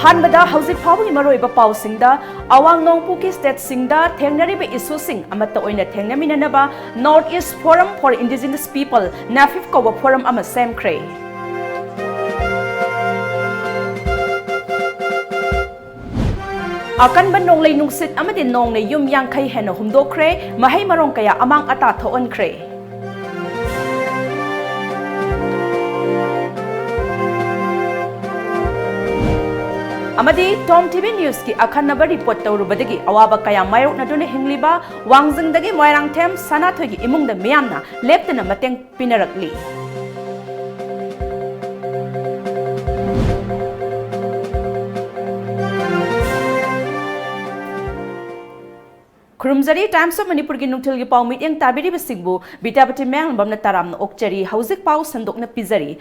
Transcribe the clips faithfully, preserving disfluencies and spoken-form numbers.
ꯑꯍꯥꯟꯕꯗ ꯍꯧꯖꯤꯛ ꯐꯥꯎꯕꯒꯤ ꯃꯔꯨꯑꯣꯏꯕ ꯄꯥꯎꯁꯤꯡꯗ, ꯑꯋꯥꯡ ꯅꯣꯡꯄꯣꯛꯀꯤ ꯁ꯭ꯇꯦꯠꯁꯤꯡꯗ ꯊꯦꯡꯅꯔꯤꯕ ꯏꯁꯨꯁꯤꯡ ꯑꯃꯠꯇ ꯑꯣꯏꯅ ꯊꯦꯡꯅꯃꯤꯟꯅꯅꯕ North East Forum for Indigenous People, NAFIP ꯀꯧꯕ ꯐꯣꯔꯝ ꯑꯃ ꯁꯦꯝꯈ꯭ꯔꯦ꯫ ꯑꯀꯟꯕ ꯅꯣꯡꯂꯩ ꯅꯨꯡꯁꯤꯠ ꯑꯃꯗꯤ ꯅꯣꯡꯅ ꯌꯨꯝ ꯌꯥꯡꯈꯩ ꯍꯦꯟꯅ ꯍꯨꯝꯗꯣꯛꯈ꯭ꯔꯦ, ꯃꯍꯩ ꯃꯔꯣꯡ ꯀꯌꯥ ꯑꯃꯥꯡ ꯑꯇꯥ ꯊꯣꯛꯍꯟꯈ꯭ꯔꯦ꯫ ꯑꯃꯗꯤ ꯇꯣꯝ ꯇꯤꯚꯤ ꯅ꯭ꯌꯨꯁꯀꯤ ꯑꯈꯟꯅꯕ ꯔꯤꯄꯣꯔꯠ ꯇꯧꯔꯨꯕꯗꯒꯤ ꯑꯋꯥꯕ ꯀꯌꯥ ꯃꯥꯌꯣꯛꯅꯗꯨꯅ ꯍꯤꯡꯂꯤꯕ ꯋꯥꯡꯖꯤꯡꯗꯒꯤ ꯃꯣꯏꯔꯥꯡꯊꯦꯝ ꯁꯅꯥꯊꯣꯏꯒꯤ ꯏꯃꯨꯡꯗ ꯃꯤꯌꯥꯝꯅ ꯂꯦꯞꯇꯅ ꯃꯇꯦꯡ ꯄꯤꯅꯔꯛꯂꯤ꯫ ꯈꯨꯔꯨꯝꯖꯔꯤ, Times of ꯃꯅꯤꯄꯨꯔꯒꯤ ꯅꯨꯡꯊꯤꯜꯒꯤ ꯄꯥꯎ ꯃꯤꯠꯌꯦꯡ ꯇꯥꯕꯤꯔꯤꯕꯁꯤꯡꯕꯨ ꯕꯤꯗ꯭ꯌꯥꯄꯇꯤ ꯃꯌꯥꯡꯂꯝꯕꯝꯅ ꯇꯔꯥꯝꯅ ꯑꯣꯛꯆꯔꯤ꯫ ꯍꯧꯖꯤꯛ ꯄꯥꯎ ꯁꯟꯗꯣꯛꯅ ꯄꯤꯖꯔꯤ꯫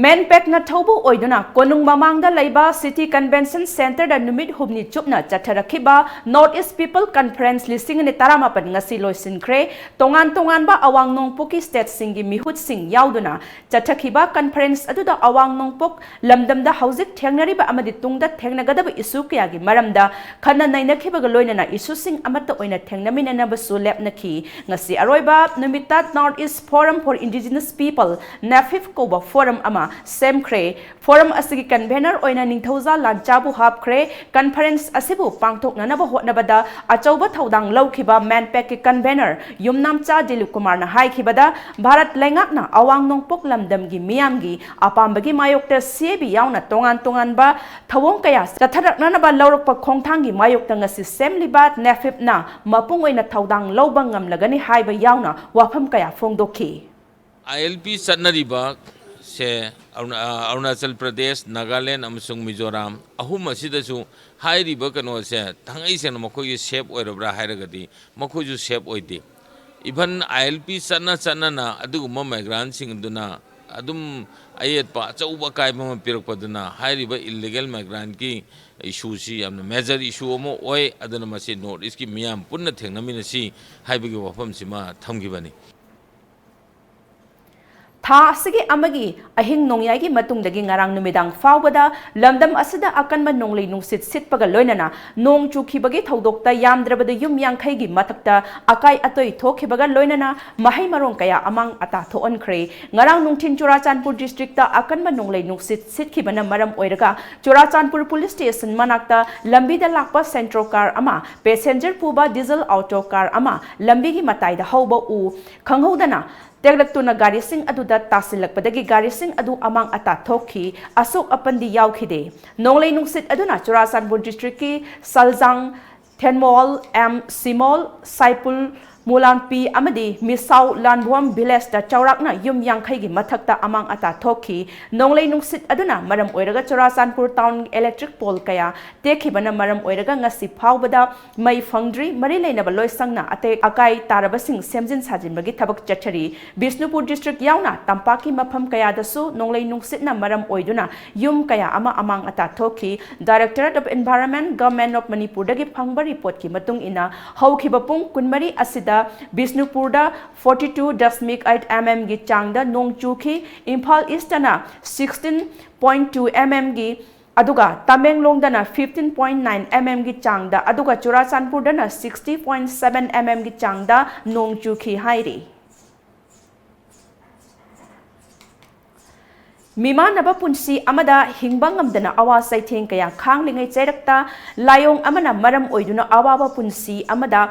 ꯃꯦꯟꯄꯦꯛꯅ ꯊꯧꯕꯨ ꯑꯣꯏꯗꯨꯅ ꯀꯣꯅꯨꯡ ꯃꯃꯥꯡꯗ ꯂꯩꯕ ꯁꯤꯇꯤ ꯀꯟꯚꯦꯟꯁꯟ ꯁꯦꯟꯇꯔꯗ ꯅꯨꯃꯤꯠ ꯍꯨꯝꯅꯤ ꯆꯨꯞꯅ ꯆꯠꯊꯔꯛꯈꯤꯕ North East People Conference ꯂꯤꯁꯤꯡ ꯑꯅꯤ ꯇꯔꯥꯃꯥꯄꯟ ꯉꯁꯤ ꯂꯣꯏꯁꯤꯟꯈ꯭ꯔꯦ꯫ ꯇꯣꯉꯥꯟ ꯇꯣꯉꯥꯟꯕ ꯑꯋꯥꯡ ꯅꯣꯡꯄꯣꯛꯀꯤ ꯁ꯭ꯇꯦꯠꯁꯤꯡꯒꯤ ꯃꯤꯍꯨꯠꯁꯤꯡ ꯌꯥꯎꯗꯨꯅ ꯆꯠꯊꯈꯤꯕ ꯀꯟꯐꯔꯦꯟꯁ ꯑꯗꯨꯗ ꯑꯋꯥꯡ ꯅꯣꯡꯄꯣꯛ ꯂꯝꯗꯝꯗ ꯍꯧꯖꯤꯛ ꯊꯦꯡꯅꯔꯤꯕ ꯑꯃꯗꯤ ꯇꯨꯡꯗ ꯊꯦꯡꯅꯒꯗꯕ ꯏꯁꯨ ꯀꯌꯥꯒꯤ ꯃꯔꯝꯗ ꯈꯟꯅ ꯅꯩꯅꯈꯤꯕꯒ ꯂꯣꯏꯅꯅ ꯏꯁꯨꯁꯤꯡ ꯑꯃꯠꯇ ꯑꯣꯏꯅ ꯊꯦꯡꯅꯃꯤꯟꯅꯅꯕꯁꯨ ꯂꯦꯞꯅꯈꯤ꯫ ꯉꯁꯤ ꯑꯔꯣꯏꯕ ꯅꯨꯃꯤꯠꯇ North East Forum for Indigenous People, NAFIP ꯀꯧꯕ ꯐꯣꯔꯝ ꯑꯃ ꯁꯦꯝꯈ꯭ꯔꯦ꯫ ꯐꯣꯔꯝ ꯑꯁꯤꯒꯤ ꯀꯟꯚꯦꯅꯔ ꯑꯣꯏꯅ ꯅꯤꯡꯊꯧꯖꯥ ꯂꯥꯟꯆꯥꯕꯨ ꯍꯥꯞꯈ꯭ꯔꯦ꯫ ꯀꯟꯐꯔꯦꯟꯁ ꯑꯁꯤꯕꯨ ꯄꯥꯡꯊꯣꯛꯅꯅꯕ ꯍꯣꯠꯅꯕꯗ ꯑꯆꯧꯕ ꯊꯧꯗꯥꯡ ꯂꯧꯈꯤꯕ ꯃꯦꯟꯄꯦꯛꯀꯤ ꯀꯟꯚꯦꯅꯔ ꯌꯨꯝꯅꯥꯝꯆꯥ ꯗꯤꯂꯤꯞ ꯀꯨꯃꯥꯔꯅ ꯍꯥꯏꯈꯤꯕꯗ, ꯚꯥꯔꯠ ꯂꯩꯉꯥꯛꯅ ꯑꯋꯥꯡ ꯅꯣꯡꯄꯣꯛ ꯂꯝꯗꯝꯒꯤ ꯃꯤꯌꯥꯝꯒꯤ ꯑꯄꯥꯝꯕꯒꯤ ꯃꯥꯌꯣꯛꯇ ꯁꯤ ꯑꯦ ꯕꯤ ꯌꯥꯎꯅ ꯇꯣꯉꯥꯟ ꯇꯣꯉꯥꯟꯕ ꯊꯧꯑꯣꯡ ꯀꯌꯥ ꯆꯠꯊꯔꯛꯅꯅꯕ ꯂꯧꯔꯛꯄ ꯈꯣꯡꯊꯥꯡꯒꯤ ꯃꯥꯌꯣꯛꯇ ꯉꯁꯤ ꯁꯦꯝꯂꯤꯕ ꯅꯦꯐꯤꯞꯅ ꯃꯄꯨꯡ ꯑꯣꯏꯅ ꯊꯧꯗꯥꯡ ꯂꯧꯕ ꯉꯝꯂꯒꯅꯤ ꯍꯥꯏꯕ ꯌꯥꯎꯅ ꯋꯥꯐꯝ ꯀꯌꯥ ꯐꯣꯡꯗꯣꯛꯈꯤ꯫ ꯑꯥꯏ ꯑꯦꯜ ꯄꯤ ꯆꯠꯅꯔꯤꯕ ꯁꯦ ꯑꯔꯨꯅꯥ-, ꯑ, ꯑꯔꯨꯅꯥꯆꯜ ꯄ꯭ꯔꯗꯦꯁ, ꯅꯥꯒꯥꯂꯦꯟ ꯑꯃꯁꯨꯡ ꯃꯤꯖꯣꯔꯥꯝ ꯑꯍꯨꯝ ꯑꯁꯤꯗꯁꯨ ꯍꯥꯏꯔꯤꯕ ꯀꯩꯅꯣꯁꯦ ꯊꯥꯡꯉꯩ ꯁꯦꯡꯅ ꯃꯈꯣꯏꯒꯤ ꯁꯦꯞ ꯑꯣꯏꯔꯕ꯭ꯔꯥ ꯍꯥꯏꯔꯒꯗꯤ ꯃꯈꯣꯏꯁꯨ ꯁꯦꯞ ꯑꯣꯏꯗꯦ꯫ ꯏꯚꯟ ꯑꯥꯏ ꯑꯦꯜ ꯄꯤ ꯆꯠꯅ ꯆꯠꯅꯅ ꯑꯗꯨꯒꯨꯝꯕ ꯃꯥꯏꯒ꯭ꯔꯥꯟꯁꯤꯡ ꯑꯗꯨꯅ ꯑꯗꯨꯝ ꯑꯌꯦꯠꯄ ꯑꯆꯧꯕ ꯑꯀꯥꯏꯕ ꯑꯃ ꯄꯤꯔꯛꯄꯗꯨꯅ ꯍꯥꯏꯔꯤꯕ ꯏꯜꯂꯤꯒꯦꯜ ꯃꯥꯏꯒ꯭ꯔꯥꯟꯒꯤ ꯏꯁꯨꯁꯤ ꯌꯥꯝꯅ ꯃꯦꯖꯔ ꯏꯁꯨ ꯑꯃ ꯑꯣꯏ꯫ ꯑꯗꯨꯅ ꯃꯁꯤ ꯅꯣꯔꯠ ꯏꯁꯀꯤ ꯃꯤꯌꯥꯝ ꯄꯨꯟꯅ ꯊꯦꯡꯅꯃꯤꯟꯅꯁꯤ ꯍꯥꯏꯕꯒꯤ ꯋꯥꯐꯝꯁꯤꯃ ꯊꯝꯈꯤꯕꯅꯤ꯫ ꯊꯥ ꯑꯁꯤꯒꯤ ꯑꯃꯒꯤ ꯑꯍꯤꯡ ꯅꯣꯡꯌꯥꯏꯒꯤ ꯃꯇꯨꯡꯗꯒꯤ ꯉꯔꯥꯡ ꯅꯨꯃꯤꯗꯥꯡ ꯐꯥꯎꯕꯗ ꯂꯝꯗꯝ ꯑꯁꯤꯗ ꯑꯀꯟꯕ ꯅꯣꯡꯂꯩ ꯅꯨꯡꯁꯤꯠ ꯁꯤꯠꯄꯒ ꯂꯣꯏꯅꯅ ꯅꯣꯡ ꯆꯨꯈꯤꯕꯒꯤ ꯊꯧꯗꯣꯛꯇ ꯌꯥꯝꯗ꯭ꯔꯕꯗ ꯌꯨꯝ ꯌꯥꯡꯈꯩꯒꯤ ꯃꯊꯛꯇ ꯑꯀꯥꯏ ꯑꯇꯣꯏ ꯊꯣꯛꯈꯤꯕꯒ ꯂꯣꯏꯅꯅ ꯃꯍꯩ ꯃꯔꯣꯡ ꯀꯌꯥ ꯑꯃꯥꯡ ꯑꯇꯥ ꯊꯣꯛꯍꯟꯈ꯭ꯔꯦ꯫ ꯉꯔꯥꯡ ꯅꯨꯡꯊꯤꯟ ꯆꯨꯔꯥꯆꯥꯟꯄꯨꯔ district ꯑꯀꯟꯕ ꯅꯣꯡꯂꯩ ꯅꯨꯡꯁꯤꯠ ꯁꯤꯠꯈꯤꯕꯅ ꯃꯔꯝ ꯑꯣꯏꯔꯒ ꯆꯨꯔꯥꯆꯥꯟꯄꯨꯔ police station ꯃꯅꯥꯛꯇ ꯂꯝꯕꯤꯗ ꯂꯥꯛꯄ Santro car ꯑꯃ, passenger ꯄꯨꯕ diesel auto car ꯑꯃ, ꯂꯝꯕꯤꯒꯤ ꯃꯇꯥꯏꯗ ꯍꯧꯕ ꯎ ꯈꯪꯍꯧꯗꯅ ꯇꯦꯛꯂꯛꯇꯨꯅ ꯒꯥꯔꯤꯁꯤꯡ ꯑꯗꯨꯗ ꯇꯥꯁꯤꯜꯂꯛꯄꯗꯒꯤ ꯒꯥꯔꯤꯁꯤꯡ ꯑꯗꯨ ꯑꯃꯥꯡ ꯑꯇꯥ ꯊꯣꯛꯈꯤ꯫ ꯑꯁꯣꯛ ꯑꯄꯟꯗꯤ ꯌꯥꯎꯈꯤꯗꯦ꯫ ꯅꯣꯡꯂꯩ ꯅꯨꯡꯁꯤꯠ ꯑꯗꯨꯅ ꯆꯨꯔꯥꯆꯥꯟꯄꯨꯔ district ꯀꯤ ꯁꯜꯖꯥꯡ, ꯊꯦꯟꯃꯣꯜ, ꯑꯦꯝ ꯁꯤꯃꯣꯜ, ꯁꯥꯏꯄꯨꯜ, ꯃꯨꯂꯥꯟꯄꯤ ꯑꯃꯗꯤ ꯃꯤꯁꯥꯎ ꯂꯥꯟꯕꯨꯋꯝ village ꯇ ꯆꯥꯎꯔꯥꯛꯅ ꯌꯨꯝ ꯌꯥꯡꯈꯩꯒꯤ ꯃꯊꯛꯇ ꯑꯃꯥꯡ ꯑꯇꯥ ꯊꯣꯛꯈꯤ꯫ ꯅꯣꯡꯂꯩ ꯅꯨꯡꯁꯤꯠ ꯑꯗꯨꯅ ꯃꯔꯝ ꯑꯣꯏꯔꯒ ꯆꯨꯔꯥꯆꯥꯟꯄꯨꯔ town electric pole ꯀꯌꯥ ꯇꯦꯛꯈꯤꯕꯅ ꯃꯔꯝ ꯑꯣꯏꯔꯒ ꯉꯁꯤ ꯐꯥꯎꯕꯗ ꯃꯩ ꯐꯪꯗ꯭ꯔꯤ꯫ ꯃꯔꯤ ꯂꯩꯅꯕ ꯂꯣꯏꯁꯪꯅ ꯑꯇꯦꯛ ꯑꯀꯥꯏ ꯇꯥꯔꯕꯁꯤꯡ ꯁꯦꯝꯖꯤꯟ ꯁꯥꯖꯤꯟꯕꯒꯤ ꯊꯕꯛ ꯆꯠꯊꯔꯤ꯫ ꯕꯤꯁꯅꯨꯄꯨꯔ district ꯌꯥꯎꯅ ꯇꯝꯄꯥꯛꯀꯤ ꯃꯐꯝ ꯀꯌꯥꯗꯁꯨ ꯅꯣꯡꯂꯩ ꯅꯨꯡꯁꯤꯠꯅ ꯃꯔꯝ ꯑꯣꯏꯗꯨꯅ ꯌꯨꯝ ꯀꯌꯥ ꯑꯃ ꯑꯃꯥꯡ ꯑꯇꯥ ꯊꯣꯛꯈꯤ꯫ Directorate of Environment, Government of ꯃꯅꯤꯄꯨꯔꯗꯒꯤ ꯐꯪꯕ report ꯀꯤ ꯃꯇꯨꯡ ꯏꯟꯅ, ꯍꯧꯈꯤꯕ ꯄꯨꯡ ꯀꯨꯟꯃꯔꯤ ꯑꯁꯤꯗ ꯕꯤꯁꯅꯨꯄꯨꯔꯗ forty two dashmic eight mm ꯒꯤ ꯆꯥꯡꯗ ꯅꯣꯡ ꯆꯨꯈꯤ꯫ ꯏꯝꯐꯥꯜ East ꯇꯅ sixteen point two mm ꯒꯤ, ꯑꯗꯨꯒ ꯇꯃꯦꯡꯂꯣꯡꯗꯅ fifteen point nine mm ꯒꯤ ꯆꯥꯡꯗ, ꯑꯗꯨꯒ ꯆꯨꯔꯥꯆꯥꯟꯄꯨꯔꯗꯅ sixty point seven mm ꯒꯤ ꯆꯥꯡꯗ ꯅꯣꯡ ꯆꯨꯈꯤ ꯍꯥꯏꯔꯤ꯫ ꯃꯤꯃꯥꯟꯅꯕ ꯄꯨꯟꯁꯤ ꯑꯃꯗ ꯍꯤꯡꯕ ꯉꯝꯗꯅ ꯑꯋꯥ ꯆꯩꯊꯦꯡ ꯀꯌꯥ ꯈꯥꯡꯂꯤꯉꯩ ꯆꯩꯔꯛꯇ ꯂꯥꯏꯑꯣꯡ ꯑꯃꯅ ꯃꯔꯝ ꯑꯣꯏꯗꯨꯅ ꯑꯋꯥꯕ ꯄꯨꯟꯁꯤ ꯑꯃꯗ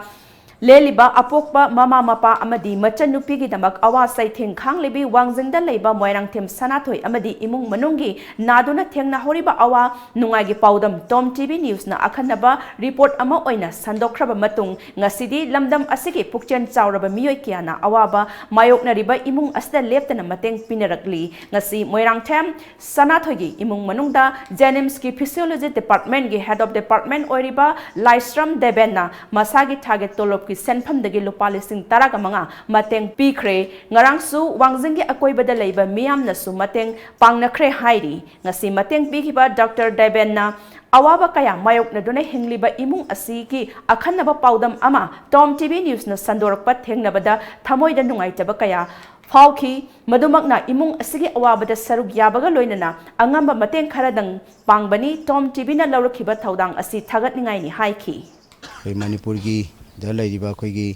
ꯂꯦꯜꯂꯤꯕ ꯑꯄꯣꯛꯄ ꯃꯃꯥ ꯃꯄꯥ ꯑꯃꯗꯤ ꯃꯆꯟꯅꯨꯄꯤꯒꯤꯗꯃꯛ ꯑꯋꯥ ꯆꯩꯊꯦꯡ ꯈꯥꯡꯂꯤꯕꯤ ꯋꯥꯡꯖꯤꯡꯗ ꯂꯩꯕ ꯃꯣꯏꯔꯥꯡꯊꯦꯝ ꯁꯅꯥꯊꯣꯏ ꯑꯃꯗꯤ ꯏꯃꯨꯡ ꯃꯅꯨꯡꯒꯤ ꯅꯥꯗꯨꯅ ꯊꯦꯡꯅꯍꯧꯔꯤꯕ ꯑꯋꯥ ꯅꯨꯡꯉꯥꯏꯒꯤ ꯄꯥꯎꯗꯝ Tom TV News ꯅ ꯑꯈꯟꯅꯕ report ꯑꯃ ꯑꯣꯏꯅ ꯁꯟꯗꯣꯛꯈ꯭ꯔꯕ ꯃꯇꯨꯡ, ꯉꯁꯤꯗꯤ ꯂꯝꯗꯝ ꯑꯁꯤꯒꯤ ꯄꯨꯛꯆꯦꯜ ꯆꯥꯎꯔꯕ ꯃꯤꯑꯣꯏ ꯀꯌꯥꯅ ꯑꯋꯥꯕ ꯃꯥꯌꯣꯛꯅꯔꯤꯕ ꯏꯃꯨꯡ ꯑꯁꯤꯗ ꯂꯦꯞꯇꯅ ꯃꯇꯦꯡ ꯄꯤꯅꯔꯛꯂꯤ꯫ ꯉꯁꯤ ꯃꯣꯏꯔꯥꯡꯊꯦꯝ ꯁꯅꯥꯊꯣꯏꯒꯤ ꯏꯃꯨꯡ ꯃꯅꯨꯡꯗ JNIMS ꯀꯤ Physiology Department ꯒꯤ Head of Department ꯑꯣꯏꯔꯤꯕ ꯂꯥꯏꯁ꯭ꯔꯝ ꯗꯦꯕꯦꯟꯅ ꯃꯁꯥꯒꯤ ꯊꯥꯒꯤ ꯇꯣꯂꯣꯞꯀꯤ ꯁꯦꯟꯐꯝꯗꯒꯤ ꯂꯨꯄꯥ ꯂꯤꯁꯤꯡ ꯇꯔꯥꯒ ꯃꯉꯥ ꯃꯇꯦꯡ ꯄꯤꯈ꯭ꯔꯦ꯫ ꯉꯔꯥꯡꯁꯨ ꯋꯥꯡꯖꯤꯡꯒꯤ ꯑꯀꯣꯏꯕꯗ ꯂꯩꯕ ꯃꯤꯌꯥꯝꯅꯁꯨ ꯃꯇꯦꯡ ꯄꯥꯡꯅꯈ꯭ꯔꯦ ꯍꯥꯏꯔꯤ꯫ ꯉꯁꯤ ꯃꯇꯦꯡ ꯄꯤꯈꯤꯕ Doctor ꯗꯦꯕꯦꯟꯅ ꯑꯋꯥꯕ ꯀꯌꯥ ꯃꯥꯌꯣꯛꯅꯗꯨꯅ ꯍꯤꯡꯂꯤꯕ ꯏꯃꯨꯡ ꯑꯁꯤꯒꯤ ꯑꯈꯟꯅꯕ ꯄꯥꯎꯗꯝ ꯑꯃ ꯇꯣꯝ ꯇꯤꯚꯤ ꯅ꯭ꯌꯨꯁꯅ ꯁꯟꯗꯣꯔꯛꯄ ꯊꯦꯡꯅꯕꯗ ꯊꯃꯣꯏꯗ ꯅꯨꯡꯉꯥꯏꯇꯕ ꯀꯌꯥ ꯐꯥꯎꯈꯤ꯫ ꯃꯗꯨꯃꯛꯅ ꯏꯃꯨꯡ ꯑꯁꯤꯒꯤ ꯑꯋꯥꯕꯗ ꯁꯔꯨꯛ ꯌꯥꯕꯒ ꯂꯣꯏꯅꯅ ꯑꯉꯝꯕ ꯃꯇꯦꯡ ꯈꯔꯗꯪ ꯄꯥꯡꯕꯅꯤ꯫ ꯇꯣꯝ ꯇꯤꯚꯤꯅ ꯂꯧꯔꯛꯈꯤꯕ ꯊꯧꯗꯥꯡ ꯑꯁꯤ ꯊꯥꯒꯠꯅꯤꯡꯉꯥꯏꯅꯤ ꯍꯥꯏꯈꯤ꯫ ꯑꯩꯈꯣꯏ ꯃꯅꯤꯄꯨꯔꯒꯤꯗ ꯂꯩꯔꯤꯕ ꯑꯩꯈꯣꯏꯒꯤ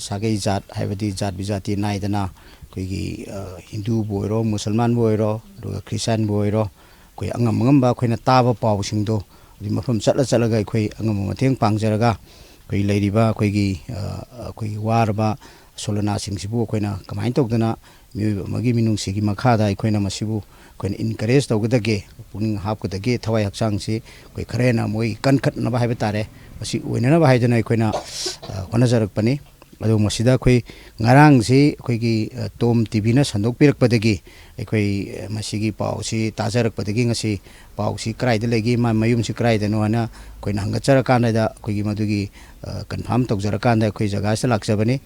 ꯁꯥꯒꯩ ꯖꯥꯠ, ꯍꯥꯏꯕꯗꯤ ꯖꯥꯠ ꯕꯤꯖꯥꯇꯤ ꯅꯥꯏꯗꯅ, ꯑꯩꯈꯣꯏꯒꯤ ꯍꯤꯟꯗꯨꯕꯨ ꯑꯣꯏꯔꯣ, ꯃꯨꯁꯜꯃꯥꯟꯕꯨ ꯑꯣꯏꯔꯣ, ꯑꯗꯨꯒ ꯈ꯭ꯔꯤꯁꯇꯥꯟꯕꯨ ꯑꯣꯏꯔꯣ, ꯑꯩꯈꯣꯏ ꯑꯉꯝ ꯑꯉꯝꯕ ꯑꯩꯈꯣꯏꯅ ꯇꯥꯕ ꯄꯥꯎꯁꯤꯡꯗꯣ ꯑꯗꯨ ꯃꯐꯝ ꯆꯠꯂ ꯆꯠꯂꯒ ꯑꯩꯈꯣꯏ ꯑꯉꯝꯕ ꯃꯇꯦꯡ ꯄꯥꯡꯖꯔꯒ, ꯑꯩꯈꯣꯏ ꯂꯩꯔꯤꯕ ꯑꯩꯈꯣꯏꯒꯤ ꯑꯩꯈꯣꯏꯒꯤ ꯋꯥꯔꯕ ꯁꯣꯂꯅꯥꯁꯤꯡꯁꯤꯕꯨ ꯑꯩꯈꯣꯏꯅ ꯀꯃꯥꯏꯅ ꯇꯧꯗꯅ ꯃꯤꯑꯣꯏꯕ ꯑꯃꯒꯤ ꯃꯤꯅꯨꯡꯁꯤꯒꯤ ꯃꯈꯥꯗ ꯑꯩꯈꯣꯏꯅ ꯃꯁꯤꯕꯨ ꯑꯩꯈꯣꯏꯅ ꯏꯟꯀꯔꯦꯖ ꯇꯧꯒꯗꯒꯦ, ꯄꯨꯛꯅꯤꯡ ꯍꯥꯞꯀꯗꯒꯦ, ꯊꯋꯥꯏ ꯍꯛꯆꯥꯡꯁꯤ ꯑꯩꯈꯣꯏ ꯈꯔ ꯍꯦꯟꯅ ꯃꯣꯏ ꯀꯟꯈꯠꯅꯕ ꯍꯥꯏꯕ ꯇꯥꯔꯦ, ꯃꯁꯤ ꯑꯣꯏꯅꯅꯕ ꯍꯥꯏꯗꯅ ꯑꯩꯈꯣꯏꯅ ꯍꯣꯠꯅꯖꯔꯛꯄꯅꯤ꯫ ꯑꯗꯨ ꯃꯁꯤꯗ ꯑꯩꯈꯣꯏ ꯉꯔꯥꯡꯁꯤ ꯑꯩꯈꯣꯏꯒꯤ ꯇꯣꯝ ꯇꯤꯚꯤꯅ ꯁꯟꯗꯣꯛꯄꯤꯔꯛꯄꯗꯒꯤ ꯑꯩꯈꯣꯏ ꯃꯁꯤꯒꯤ ꯄꯥꯎꯁꯤ ꯇꯥꯖꯔꯛꯄꯗꯒꯤ ꯉꯁꯤ ꯄꯥꯎꯁꯤ ꯀꯗꯥꯏꯗ ꯂꯩꯒꯦ, ꯃꯥ ꯃꯌꯨꯝꯁꯤ ꯀꯗꯥꯏꯗꯅꯣ ꯍꯥꯏꯅ ꯑꯩꯈꯣꯏꯅ ꯍꯪꯒꯠꯆꯔꯀꯥꯟꯗ ꯑꯩꯈꯣꯏꯒꯤ ꯃꯗꯨꯒꯤ ꯀꯟꯐꯥꯝ ꯇꯧꯖꯔꯀꯥꯟꯗ ꯑꯩꯈꯣꯏ ꯖꯒꯥꯁꯤꯗ ꯂꯥꯛꯆꯕꯅꯤ꯫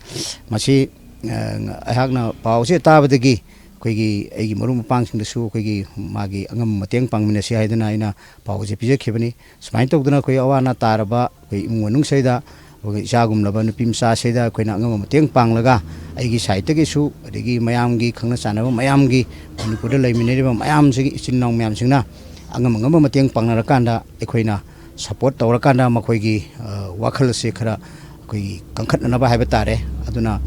ꯃꯁꯤ ꯑꯩꯍꯥꯛꯅ ꯄꯥꯎꯁꯦ ꯇꯥꯕꯗꯒꯤ ꯑꯩꯈꯣꯏꯒꯤ ꯑꯩꯒꯤ ꯃꯔꯨꯞ ꯃꯄꯥꯡꯁꯤꯡꯗꯁꯨ ꯑꯩꯈꯣꯏꯒꯤ ꯃꯥꯒꯤ ꯑꯉꯝꯕ ꯃꯇꯦꯡ ꯄꯥꯡꯃꯤꯟꯅꯁꯤ ꯍꯥꯏꯗꯅ ꯑꯩꯅ ꯄꯥꯎꯁꯦ ꯄꯤꯖꯈꯤꯕꯅꯤ꯫ ꯁꯨꯃꯥꯏꯅ ꯇꯧꯗꯅ ꯑꯩꯈꯣꯏ ꯑꯋꯥ ꯑꯅꯥ ꯇꯥꯔꯕ ꯑꯩꯈꯣꯏ ꯏꯃꯨꯡ ꯃꯅꯨꯡꯁꯤꯗ ꯑꯩꯈꯣꯏꯒꯤ ꯏꯆꯥꯒꯨꯝꯂꯕ ꯅꯨꯄꯤ ꯃꯆꯥꯁꯤꯗ ꯑꯩꯈꯣꯏꯅ ꯑꯉꯝꯕ ꯃꯇꯦꯡ ꯄꯥꯡꯂꯒ ꯑꯩꯒꯤ ꯁꯥꯏꯠꯇꯒꯤꯁꯨ ꯑꯗꯒꯤ ꯃꯌꯥꯝꯒꯤ ꯈꯪꯅ ꯆꯥꯟꯅꯕ ꯃꯌꯥꯝꯒꯤ ꯃꯅꯤꯄꯨꯔꯗ ꯂꯩꯃꯤꯟꯅꯔꯤꯕ ꯃꯌꯥꯝꯁꯤꯒꯤ ꯏꯆꯤꯟ ꯏꯅꯥꯎ ꯃꯌꯥꯝꯁꯤꯡꯅ ꯑꯉꯝ ꯑꯉꯝꯕ ꯃꯇꯦꯡ ꯄꯥꯡꯅꯔꯀꯥꯟꯗ ꯑꯩꯈꯣꯏꯅ ꯁꯄꯣꯔꯠ ꯇꯧꯔꯀꯥꯟꯗ ꯃꯈꯣꯏꯒꯤ ꯋꯥꯈꯜ ꯑꯁꯤ ꯈꯔ ꯑꯩꯈꯣꯏꯒꯤ ꯀꯟꯈꯠꯅꯅꯕ ꯍꯥꯏꯕ ꯇꯥꯔꯦ꯫ ꯑꯗꯨꯅ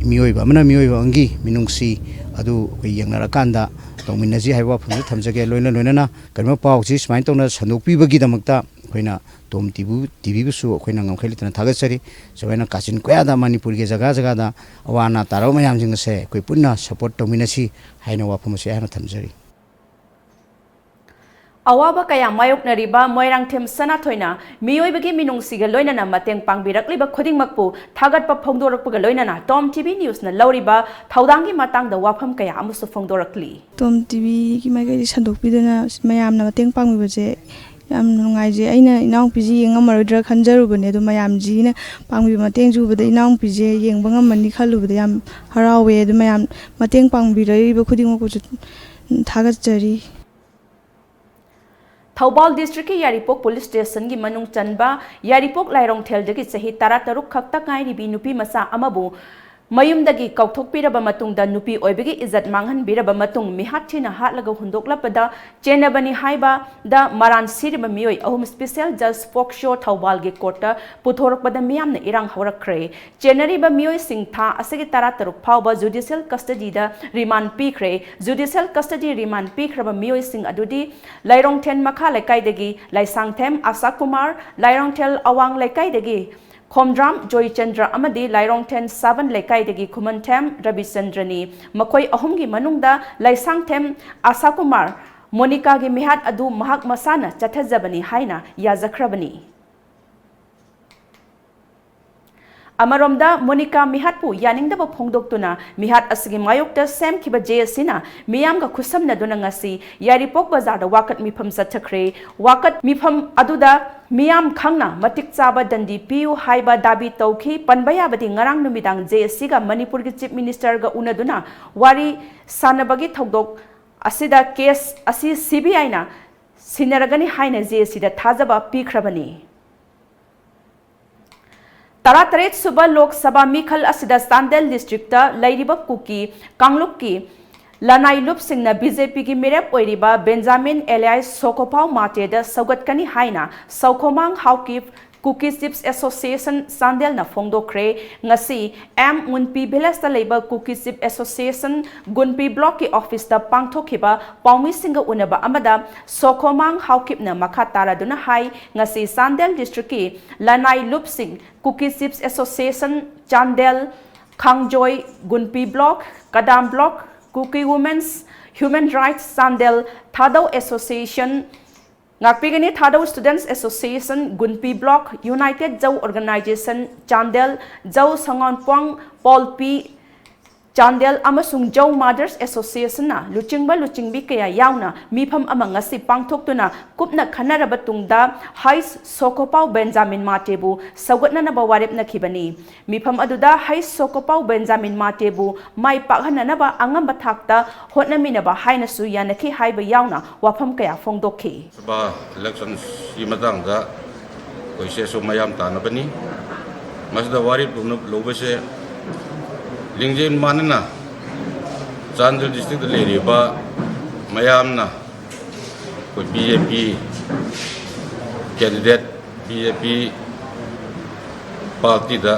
ꯃꯤꯑꯣꯏꯕ ꯑꯃꯅ ꯃꯤꯑꯣꯏꯕ ꯑꯃꯒꯤ ꯃꯤꯅꯨꯡꯁꯤ ꯑꯗꯨ ꯑꯩꯈꯣꯏ ꯌꯦꯡꯅꯔꯀꯥꯟꯗ ꯇꯧꯃꯤꯟꯅꯁꯤ ꯍꯥꯏꯕ ꯋꯥꯐꯝꯁꯨ ꯊꯝꯖꯒꯦ꯫ ꯂꯣꯏꯅ ꯂꯣꯏꯅꯅ ꯀꯔꯤꯒꯨꯝꯕ ꯄꯥꯎꯁꯤ ꯁꯨꯃꯥꯏꯅ ꯇꯧꯅ ꯁꯟꯗꯣꯛꯄꯤꯕꯒꯤꯗꯃꯛꯇ ꯑꯩꯈꯣꯏꯅ ꯇꯣꯝ ꯇꯤꯚꯤ ꯇꯤꯚꯤꯕꯨꯁꯨ ꯑꯩꯈꯣꯏꯅ ꯉꯝꯈꯩ ꯂꯩꯇꯅ ꯊꯥꯒꯠꯆꯔꯤ꯫ ꯁꯨꯃꯥꯏꯅ ꯀꯥꯆꯤꯟ ꯀꯣꯌꯥꯗ ꯃꯅꯤꯄꯨꯔꯒꯤ ꯖꯒꯥ ꯖꯒꯥꯗ ꯑꯋꯥ ꯑꯅꯥ ꯇꯥꯔꯕ ꯃꯌꯥꯝꯁꯤꯡ ꯑꯁꯦ ꯑꯩꯈꯣꯏ ꯄꯨꯟꯅ ꯁꯄꯣꯔꯠ ꯇꯧꯃꯤꯟꯅꯁꯤ ꯍꯥꯏꯅ ꯋꯥꯐꯝ ꯑꯁꯤ ꯑꯩꯍꯥꯛꯅ ꯊꯝꯖꯔꯤ꯫ ꯑꯋꯥꯕ ꯀꯌꯥ ꯃꯥꯌꯣꯛꯅꯔꯤꯕ ꯃꯣꯏꯔꯥꯡꯊꯦꯝ ꯁꯅꯥꯊꯣꯏꯅ ꯃꯤꯑꯣꯏꯕꯒꯤ ꯃꯤꯅꯨꯡꯁꯤꯒ ꯂꯣꯏꯅꯅ ꯃꯇꯦꯡ ꯄꯥꯡꯕꯤꯔꯛꯂꯤꯕ ꯈꯨꯗꯤꯡꯃꯛꯄꯨ ꯊꯥꯒꯠꯄ ꯐꯣꯡꯗꯣꯔꯛꯄꯒ ꯂꯣꯏꯅꯅ ꯇꯣꯝ ꯇꯤꯚꯤ ꯅ꯭ꯌꯨꯁꯅ ꯂꯧꯔꯤꯕ ꯊꯧꯗꯥꯡꯒꯤ ꯃꯇꯥꯡꯗ ꯋꯥꯐꯝ ꯀꯌꯥ ꯑꯃꯁꯨ ꯐꯣꯡꯗꯣꯔꯛꯂꯤ꯫ ꯇꯣꯝ ꯇꯤꯚꯤꯒꯤ ꯃꯥꯏꯀꯩꯗꯒꯤ ꯁꯟꯗꯣꯛꯄꯤꯗꯨꯅ ꯃꯌꯥꯝꯅ ꯃꯇꯦꯡ ꯄꯥꯡꯕꯤꯕꯁꯦ ꯌꯥꯝ ꯅꯨꯡꯉꯥꯏꯖꯩ꯫ ꯑꯩꯅ ꯏꯅꯥꯎꯄꯤꯁꯤ ꯌꯦꯡꯉꯝꯃꯔꯣꯏꯗ꯭ꯔꯥ ꯈꯟꯖꯔꯨꯕꯅꯦ, ꯑꯗꯣ ꯃꯌꯥꯝꯁꯤꯅ ꯄꯥꯡꯕꯤꯕ ꯃꯇꯦꯡꯁꯦ ꯎꯕꯗ ꯏꯅꯥꯎꯄꯤꯁꯦ ꯌꯦꯡꯕ ꯉꯝꯃꯅꯤ ꯈꯜꯂꯨꯕꯗ ꯌꯥꯝ ꯍꯔꯥꯎꯋꯦ꯫ ꯑꯗꯨ ꯃꯌꯥꯝ ꯃꯇꯦꯡ ꯄꯥꯡꯕꯤꯔꯛꯏꯕ ꯈꯨꯗꯤꯡꯃꯛꯄꯨꯁꯨ ꯊꯥꯒꯠꯆꯔꯤ꯫ ꯊꯧꯕꯥꯜ ꯗꯤꯁꯇ꯭ꯔꯤꯛꯀꯤ ꯌꯥꯏꯔꯤꯄꯣꯛ ꯄꯨꯂꯤꯁ ꯁ꯭ꯇꯦꯁꯟꯒꯤ ꯃꯅꯨꯡ ꯆꯟꯕ ꯌꯥꯏꯔꯤꯄꯣꯛ ꯂꯥꯏꯔꯣꯡꯊꯦꯜꯗꯒꯤ ꯆꯍꯤ ꯇꯔꯥ ꯇꯔꯨꯛ ꯈꯛꯇ ꯉꯥꯏꯔꯤꯕꯤ ꯅꯨꯄꯤ ꯃꯆꯥ ꯑꯃꯕꯨ ꯃꯌꯨꯝꯗꯒꯤ ꯀꯧꯊꯣꯛꯄꯤꯔꯕ ꯃꯇꯨꯡꯗ ꯅꯨꯄꯤ ꯑꯣꯏꯕꯒꯤ ꯏꯖꯠ ꯃꯥꯡꯍꯟꯕꯤꯔꯕ ꯃꯇꯨꯡ ꯃꯤꯍꯥꯠ ꯊꯤꯅ ꯍꯥꯠꯂꯒ ꯍꯨꯟꯗꯣꯛꯂꯛꯄꯗ ꯆꯦꯟꯅꯕꯅꯤ ꯍꯥꯏꯕꯗ ꯃꯔꯥꯟ ꯁꯤꯔꯤꯕ ꯃꯤꯑꯣꯏ ꯑꯍꯨꯝ ꯁ꯭ꯄꯤꯁꯦꯜ ꯖꯖ ꯄꯣꯛꯁꯣ ꯊꯧꯕꯥꯜꯒꯤ ꯀꯣꯔꯠꯇ ꯄꯨꯊꯣꯔꯛꯄꯗ ꯃꯤꯌꯥꯝꯅ ꯏꯔꯥꯡ ꯍꯧꯔꯛꯈ꯭ꯔꯦ꯫ ꯆꯦꯟꯅꯔꯤꯕ ꯃꯤꯑꯣꯏꯁꯤꯡ ꯊꯥ ꯑꯁꯤꯒꯤ ꯇꯔꯥ ꯇꯔꯨꯛ ꯐꯥꯎꯕ ꯖꯨꯗꯤꯁꯤꯌꯦꯜ ꯀꯁꯇꯗꯤꯗ ꯔꯤꯃꯥꯟ ꯄꯤꯈ꯭ꯔꯦ꯫ ꯖꯨꯗꯤꯁꯤꯌꯦꯜ ꯀꯁꯇꯗꯤ ꯔꯤꯃꯥꯟ ꯄꯤꯈ꯭ꯔꯕ ꯃꯤꯑꯣꯏꯁꯤꯡ ꯑꯗꯨꯗꯤ ꯂꯥꯏꯔꯣꯡꯊꯦꯟ ꯃꯈꯥ ꯂꯩꯀꯥꯏꯗꯒꯤ ꯂꯥꯏꯁꯥꯡꯊꯦꯝ ꯑꯁꯥ ꯀꯨꯃꯥꯔ, ꯂꯥꯏꯔꯣꯡꯊꯦꯜ ꯑꯋꯥꯡ ꯂꯩꯀꯥꯏꯗꯒꯤ ꯈꯣꯝꯗ꯭ꯔꯥꯝ ꯖꯣꯏꯆꯟꯗ꯭ꯔ ꯑꯃꯗꯤ ꯂꯥꯏꯔꯣꯡꯊꯦꯟ ꯁꯕꯦꯟ ꯂꯩꯀꯥꯏꯗꯒꯤ ꯈꯨꯃꯟꯊꯦꯝ ꯔꯕꯤꯆꯟꯗ꯭ꯔꯅꯤ꯫ ꯃꯈꯣꯏ ꯑꯍꯨꯝꯒꯤ ꯃꯅꯨꯡꯗ ꯂꯥꯏꯁꯥꯡꯊꯦꯝ ꯑꯁꯥ ꯀꯨꯃꯥꯔ ꯃꯣꯅꯤꯀꯥꯒꯤ ꯃꯤꯍꯥꯠ ꯑꯗꯨ ꯃꯍꯥꯛ ꯃꯁꯥꯅ ꯆꯠꯊꯖꯕꯅꯤ ꯍꯥꯏꯅ ꯌꯥꯖꯈ꯭ꯔꯕꯅꯤ꯫ ꯑꯃꯔꯣꯝꯗ, ꯃꯣꯅꯤꯀꯥ ꯃꯤꯍꯥꯠꯄꯨ ꯌꯥꯅꯤꯡꯗꯕ ꯐꯣꯡꯗꯣꯛꯇꯨꯅ ꯃꯤꯍꯥꯠ ꯑꯁꯤꯒꯤ ꯃꯥꯌꯣꯛꯇ ꯁꯦꯝꯈꯤꯕ ꯖꯦ ꯑꯦꯁ ꯁꯤꯅ ꯃꯤꯌꯥꯝꯒ ꯈꯨꯠꯁꯝꯅꯗꯨꯅ ꯉꯁꯤ ꯌꯥꯏꯔꯤꯄꯣꯛ ꯕꯖꯥꯔꯗ ꯋꯥꯀꯠ ꯃꯤꯐꯝ ꯆꯠꯊꯈ꯭ꯔꯦ꯫ ꯋꯥꯀꯠ ꯃꯤꯐꯝ ꯑꯗꯨꯗ ꯃꯤꯌꯥꯝ ꯈꯪꯅ ꯃꯇꯤꯛ ꯆꯥꯕ ꯗꯟꯗꯤ ꯄꯤꯌꯨ ꯍꯥꯏꯕ ꯗꯥꯕꯤ ꯇꯧꯈꯤ꯫ ꯄꯟꯕ ꯌꯥꯕꯗꯤ, ꯉꯔꯥꯡ ꯅꯨꯃꯤꯗꯥꯡ ꯖꯦ ꯑꯦꯁ ꯁꯤꯒ ꯃꯅꯤꯄꯨꯔꯒꯤ ꯆꯤꯐ ꯃꯤꯅꯤꯁꯇꯔꯒ ꯎꯅꯗꯨꯅ ꯋꯥꯔꯤ ꯁꯥꯟꯅꯕꯒꯤ ꯊꯧꯗꯣꯛ ꯑꯁꯤꯗ ꯀꯦꯁ ꯑꯁꯤ ꯁꯤ ꯕꯤ ꯑꯥꯏꯅ ꯁꯤꯟꯅꯔꯒꯅꯤ ꯍꯥꯏꯅ ꯖꯦ ꯑꯦꯁ ꯁꯤꯗ ꯊꯥꯖꯕ ꯄꯤꯈ꯭ꯔꯕꯅꯤ꯫ ꯇꯔꯥꯇꯔꯦꯠ ꯁꯨꯕ ꯂꯣꯛ ꯁꯚꯥ ꯃꯤꯈꯜ ꯑꯁꯤꯗ ꯆꯥꯟꯗꯦꯜ ꯗꯤꯁꯇ꯭ꯔꯤꯛꯇ ꯂꯩꯔꯤꯕ ꯀꯨꯀꯤ ꯀꯥꯡꯂꯨꯞꯀꯤ ꯂꯅꯥꯏ ꯂꯨꯞꯁꯤꯡꯅ ꯕꯤ ꯖꯦ ꯄꯤꯒꯤ ꯃꯤꯔꯦꯞ ꯑꯣꯏꯔꯤꯕ ꯕꯦꯟꯖꯥꯃꯤꯟ ꯑꯦꯂꯤꯌꯥꯁ ꯁꯣꯈꯣꯐꯥꯎ ꯃꯥꯇꯦꯗ ꯁꯧꯒꯠꯀꯅꯤ ꯍꯥꯏꯅ ꯁꯧꯈꯣꯃꯥꯡ ꯍꯥꯎꯀꯤꯞ ꯀꯨꯀꯤ ꯆꯤꯐꯁ ꯑꯦꯁꯣꯁꯤꯌꯦꯁꯟ ꯆꯥꯟꯗꯦꯜꯅ ꯐꯣꯡꯗꯣꯛꯈ꯭ꯔꯦ꯫ ꯉꯁꯤ ꯑꯦꯝ ꯃꯨꯟꯄꯤ ꯚꯤꯂꯦꯖꯇ ꯂꯩꯕ ꯀꯨꯀꯤ ꯆꯤꯐ ꯑꯦꯁꯣꯁꯤꯌꯦꯁꯟ ꯒꯨꯟꯄꯤ ꯕ꯭ꯂꯣꯛꯀꯤ ꯑꯣꯐꯤꯁꯇ ꯄꯥꯡꯊꯣꯛꯈꯤꯕ ꯄꯥꯎꯃꯤꯁꯤꯡꯒ ꯎꯅꯕ ꯑꯃꯗ ꯁꯣꯈꯣꯃꯥꯡ ꯍꯥꯎꯀꯤꯞꯅ ꯃꯈꯥ ꯇꯥꯔꯗꯨꯅ ꯍꯥꯏ, ꯉꯁꯤ ꯆꯥꯟꯗꯦꯜ ꯗꯤꯁꯇ꯭ꯔꯤꯛꯀꯤ ꯂꯅꯥꯏ ꯂꯨꯞꯁꯤꯡ Kuki chiefs association Chandel, Khangjoi, Gunpi block, Kadam block, Kuki women's human rights Chandel, Thadou association, ꯉꯥꯛꯄꯤꯒꯅꯤ, Thadou students association Gunpi block, united Zou organisation Chandel, Zou ꯁꯉꯣꯟꯄꯣꯡ ꯄꯣꯜꯄꯤ, ꯆꯥꯟꯗꯦꯜ ꯑꯃꯁꯨꯡ ꯖꯧ Mothers Associationꯅ ꯂꯨꯆꯤꯡꯕ ꯂꯨꯆꯤꯡꯕꯤ ꯀꯌꯥ ꯌꯥꯎꯅ ꯃꯤꯐꯝ ꯑꯃ ꯉꯁꯤ ꯄꯥꯡꯊꯣꯛꯇꯨꯅ ꯀꯨꯞꯅ ꯈꯟꯅꯔꯕ ꯇꯨꯡꯗ ꯍꯩꯁ ꯁꯣꯀꯣꯄꯥꯎ ꯕꯦꯟꯖꯥꯃꯤꯟ ꯃꯥꯇꯦꯕꯨ ꯁꯧꯒꯠꯅꯅꯕ ꯋꯥꯔꯦꯞꯅꯈꯤꯕꯅꯤ꯫ ꯃꯤꯐꯝ ꯑꯗꯨꯗ ꯍꯩꯁ ꯁꯣꯀꯣꯄꯥꯎ ꯕꯦꯟꯖꯥꯃꯤꯟ ꯃꯥꯇꯦꯕꯨ ꯃꯥꯏ ꯄꯥꯛꯍꯟꯅꯅꯕ ꯑꯉꯝꯕ ꯊꯥꯛꯇ ꯍꯣꯠꯅꯃꯤꯟꯅꯕ ꯍꯥꯏꯅꯁꯨ ꯌꯥꯅꯈꯤ ꯍꯥꯏꯕ ꯌꯥꯎꯅ ꯋꯥꯐꯝ ꯀꯌꯥ ꯐꯣꯡꯗꯣꯛꯈꯤ꯫ ꯁꯚꯥ ꯏꯂꯦꯛꯁꯟꯁꯀꯤ ꯃꯇꯥꯡꯗ ꯑꯩꯈꯣꯏ ꯁꯦꯁꯨ ꯃꯌꯥꯝ ꯇꯥꯟꯅꯕꯅꯤ꯫ ꯃꯁꯤꯗ ꯋꯥꯔꯦꯞ ꯂꯧꯅ-, ꯂꯧꯕꯁꯦ ꯂꯤꯡꯖꯦꯜ ꯃꯥꯟꯅꯅ ꯆꯥꯟꯗꯦꯜ ꯗꯤꯁꯇ꯭ꯔꯤꯛꯇ ꯂꯩꯔꯤꯕ ꯃꯌꯥꯝꯅ ꯑꯩꯈꯣꯏ ꯕꯤ ꯖꯦ ꯄꯤ candidate, ꯕꯤ ꯖꯦ ꯄꯤ partyꯗ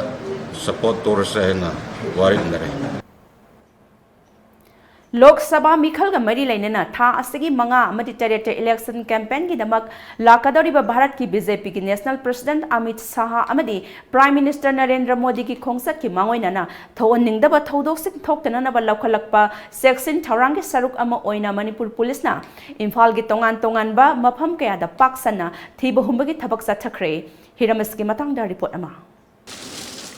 support ꯇꯧꯔꯁꯦ ꯍꯥꯏꯅ ꯋꯥꯔꯦꯞꯅꯔꯦ꯫ ꯂꯣꯛ ꯁꯚꯥ ꯃꯤꯈꯜꯒ ꯃꯔꯤ ꯂꯩꯅꯅ ꯊꯥ ꯑꯁꯤꯒꯤ ꯃꯉꯥ ꯑꯃꯗꯤ ꯇꯔꯦꯠꯇ election campaignꯒꯤꯗꯃꯛ ꯂꯥꯛꯀꯗꯧꯔꯤꯕ ꯚꯥꯔꯠꯀꯤ BJPꯒꯤ National President ꯑꯃꯤꯠ ꯁꯥꯍ ꯑꯃꯗꯤ Prime Minister ꯅꯔꯦꯟꯗ꯭ꯔ ꯃꯣꯗꯤꯒꯤ ꯈꯣꯡꯆꯠꯀꯤ ꯃꯥꯡꯑꯣꯏꯅꯅ ꯊꯣꯛꯍꯟꯅꯤꯡꯗꯕ ꯊꯧꯗꯣꯛꯁꯤꯡ ꯊꯣꯛꯇꯅꯅꯕ ꯂꯧꯈꯠꯂꯛꯄ ꯆꯦꯛꯁꯤꯟ ꯊꯧꯔꯥꯡꯒꯤ ꯁꯔꯨꯛ ꯑꯃ ꯑꯣꯏꯅ ꯃꯅꯤꯄꯨꯔ ꯄꯨꯂꯤꯁꯅ ꯏꯝꯐꯥꯜꯒꯤ ꯇꯣꯉꯥꯟ ꯇꯣꯉꯥꯟꯕ ꯃꯐꯝ ꯀꯌꯥꯗ ꯄꯥꯛ ꯁꯟꯅ ꯊꯤꯕ ꯍꯨꯝꯕꯒꯤ ꯊꯕꯛ ꯆꯠꯊꯈ꯭ꯔꯦ꯫ ꯍꯤꯔꯝ ꯑꯁꯤꯒꯤ ꯃꯇꯥꯡꯗ report ꯑꯃ꯫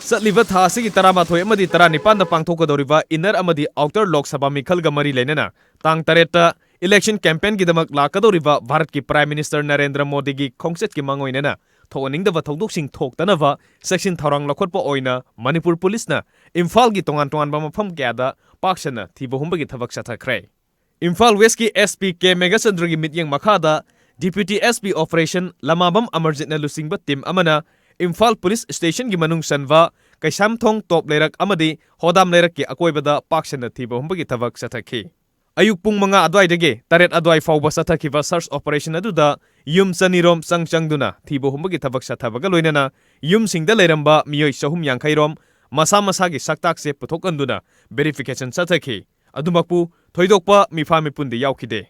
ꯆꯠꯂꯤꯕ ꯊꯥ ꯑꯁꯤꯒꯤ ꯇꯔꯥꯃꯥꯊꯣꯏ ꯑꯃꯗꯤ ꯇꯔꯥꯅꯤꯄꯥꯟꯗ ꯄꯥꯡꯊꯣꯛꯀꯗꯧꯔꯤꯕ inner ꯑꯃꯗꯤ outer ꯂꯣꯛ ꯁꯚꯥ ꯃꯤꯈꯜꯒ ꯃꯔꯤ ꯂꯩꯅꯅ ꯇꯥꯡ ꯇꯔꯦꯠꯇ election campaignꯒꯤꯗꯃꯛ ꯂꯥꯛꯀꯗꯧꯔꯤꯕ ꯚꯥꯔꯠꯀꯤ Prime Minister ꯅꯔꯦꯟꯗ꯭ꯔ ꯃꯣꯗꯤꯒꯤ ꯈꯣꯡꯆꯠꯀꯤ ꯃꯥꯡꯑꯣꯏꯅꯅ ꯊꯣꯛꯍꯟꯅꯤꯡꯗꯕ ꯊꯧꯗꯣꯛꯁꯤꯡ ꯊꯣꯛꯇꯅꯕ ꯆꯦꯛꯁꯤꯟ ꯊꯧꯔꯥꯡ ꯂꯧꯈꯠꯄ ꯑꯣꯏꯅ ꯃꯅꯤꯄꯨꯔ ꯄꯨꯂꯤꯁꯅ ꯏꯝꯐꯥꯜꯒꯤ ꯇꯣꯉꯥꯟ ꯇꯣꯉꯥꯟꯕ ꯃꯐꯝ ꯀꯌꯥꯗ ꯄꯥꯛ ꯁꯟꯅ ꯊꯤꯕ ꯍꯨꯝꯕꯒꯤ ꯊꯕꯛ ꯆꯠꯊꯈ꯭ꯔꯦ꯫ ꯏꯝꯐꯥꯜ Westꯀꯤ SP ꯀꯦ ꯃꯦꯘꯆꯟꯗ꯭ꯔꯒꯤ ꯃꯤꯠꯌꯦꯡ ꯃꯈꯥꯗ Deputy SP Operation ꯂꯃꯥꯕꯝ ꯑꯃꯔꯖꯤꯠꯅ ꯂꯨꯆꯤꯡꯕ team ꯑꯃꯅ ꯏꯝꯐꯥꯜ Police Stationꯒꯤ ꯃꯅꯨꯡ ꯆꯟꯕ ꯀꯩꯁꯥꯝꯊꯣꯡ ꯇꯣꯞ ꯂꯩꯔꯛ ꯑꯃꯗꯤ ꯍꯣꯗꯥꯝ ꯂꯩꯔꯛꯀꯤ ꯑꯀꯣꯏꯕꯗ ꯄꯥꯛ ꯁꯟꯅ ꯊꯤꯕ ꯍꯨꯝꯕꯒꯤ ꯊꯕꯛ ꯆꯠꯊꯈꯤ꯫ ꯑꯌꯨꯛ ꯄꯨꯡ ꯃꯉꯥ ꯑꯗꯨꯋꯥꯏꯗꯒꯤ ꯇꯔꯦꯠ ꯑꯗꯨꯋꯥꯏ ꯐꯥꯎꯕ ꯆꯠꯊꯈꯤꯕ search operation ꯑꯗꯨꯗ ꯌꯨꯝ ꯆꯅꯤꯔꯣꯝ ꯆꯪ ꯆꯪꯗꯨꯅ ꯊꯤꯕ ꯍꯨꯝꯕꯒꯤ ꯊꯕꯛ ꯆꯠꯊꯕꯒ ꯂꯣꯏꯅꯅ ꯌꯨꯝꯁꯤꯡꯗ ꯂꯩꯔꯝꯕ ꯃꯤꯑꯣꯏ ꯆꯍꯨꯝ ꯌꯥꯡꯈꯩ ꯔꯣꯝ ꯃꯁꯥ ꯃꯁꯥꯒꯤ ꯁꯛꯇꯥꯛꯁꯦ ꯄꯨꯊꯣꯛꯍꯟꯗꯨꯅ verification ꯆꯠꯊꯈꯤ꯫ ꯑꯗꯨꯃꯛꯄꯨ ꯊꯣꯏꯗꯣꯛꯄ ꯃꯤꯐꯥ ꯃꯤꯄꯨꯟꯗꯤ ꯌꯥꯎꯈꯤꯗꯦ꯫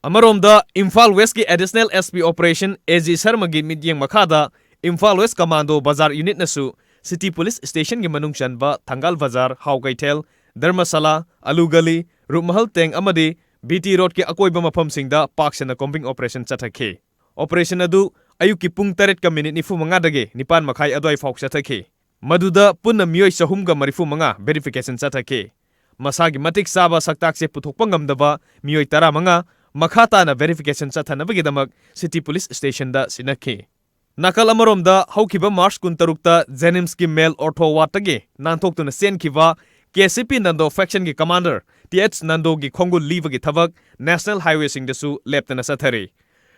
ꯑꯃꯔꯣꯝꯗ Imphal Westꯀꯤ Additional SP Operation A G ꯁꯔꯃꯒꯤ ꯃꯤꯠꯌꯦꯡ ꯃꯈꯥꯗ Imphal West Commando Bazar Unitꯅꯁꯨ City Police Stationꯒꯤ ꯃꯅꯨꯡ ꯆꯟꯕ ꯊꯪꯒꯥꯜ ꯕꯖꯥꯔ, ꯍꯥꯎ ꯀꯩꯊꯦꯜ, ꯙꯔꯃꯁꯥꯂꯥ, ꯑꯂꯨ ꯒꯂꯤ, ꯔꯨꯞꯃꯍꯜ ꯇꯦꯡ ꯑꯃꯗꯤ BT Roadꯀꯤ ꯑꯀꯣꯏꯕ ꯃꯐꯝꯁꯤꯡꯗ ꯄꯥꯛ ꯁꯟꯅ combing operation ꯆꯠꯊꯈꯤ꯫ Operation ꯑꯗꯨ ꯑꯌꯨꯛꯀꯤ ꯄꯨꯡ ꯇꯔꯦꯠꯀ minute ꯅꯤꯐꯨ ꯃꯉꯥꯗꯒꯤ ꯅꯤꯄꯥꯟ ꯃꯈꯥꯏ ꯑꯗꯨꯋꯥꯏ ꯐꯥꯎ ꯆꯠꯊꯈꯤ꯫ ꯃꯗꯨꯗ ꯄꯨꯟꯅ ꯃꯤꯑꯣꯏ ꯆꯍꯨꯝꯒ ꯃꯔꯤꯐꯨ ꯃꯉꯥ verification ꯆꯠꯊꯈꯤ꯫ ꯃꯁꯥꯒꯤ ꯃꯇꯤꯛ ꯆꯥꯕ ꯁꯛꯇꯥꯛꯁꯦ ꯄꯨꯊꯣꯛꯄ ꯉꯝꯗꯕ ꯃꯤꯑꯣꯏ ꯇꯔꯥꯃꯉꯥ ꯃꯈꯥ ꯇꯥꯅ verification ꯆꯠꯊꯅꯕꯒꯤꯗꯃꯛ City Police Stationꯗ ꯁꯤꯟꯅꯈꯤ꯫ ꯅꯥꯀꯜ ꯑꯃꯔꯣꯝꯗ, ꯍꯧꯈꯤꯕ March ꯀꯨꯟꯇꯔꯨꯛꯇ JNIMSꯀꯤ male ortho wardꯇꯒꯤ ꯅꯥꯟꯊꯣꯛꯇꯨꯅ ꯆꯦꯟꯈꯤꯕ KCP Nando factionꯒꯤ commander TH Nandoꯒꯤ ꯈꯣꯡꯒꯨꯜ ꯂꯤꯕꯒꯤ ꯊꯕꯛ National Highwayꯁꯤꯡꯗꯁꯨ ꯂꯦꯞꯇꯅ ꯆꯠꯊꯔꯤ꯫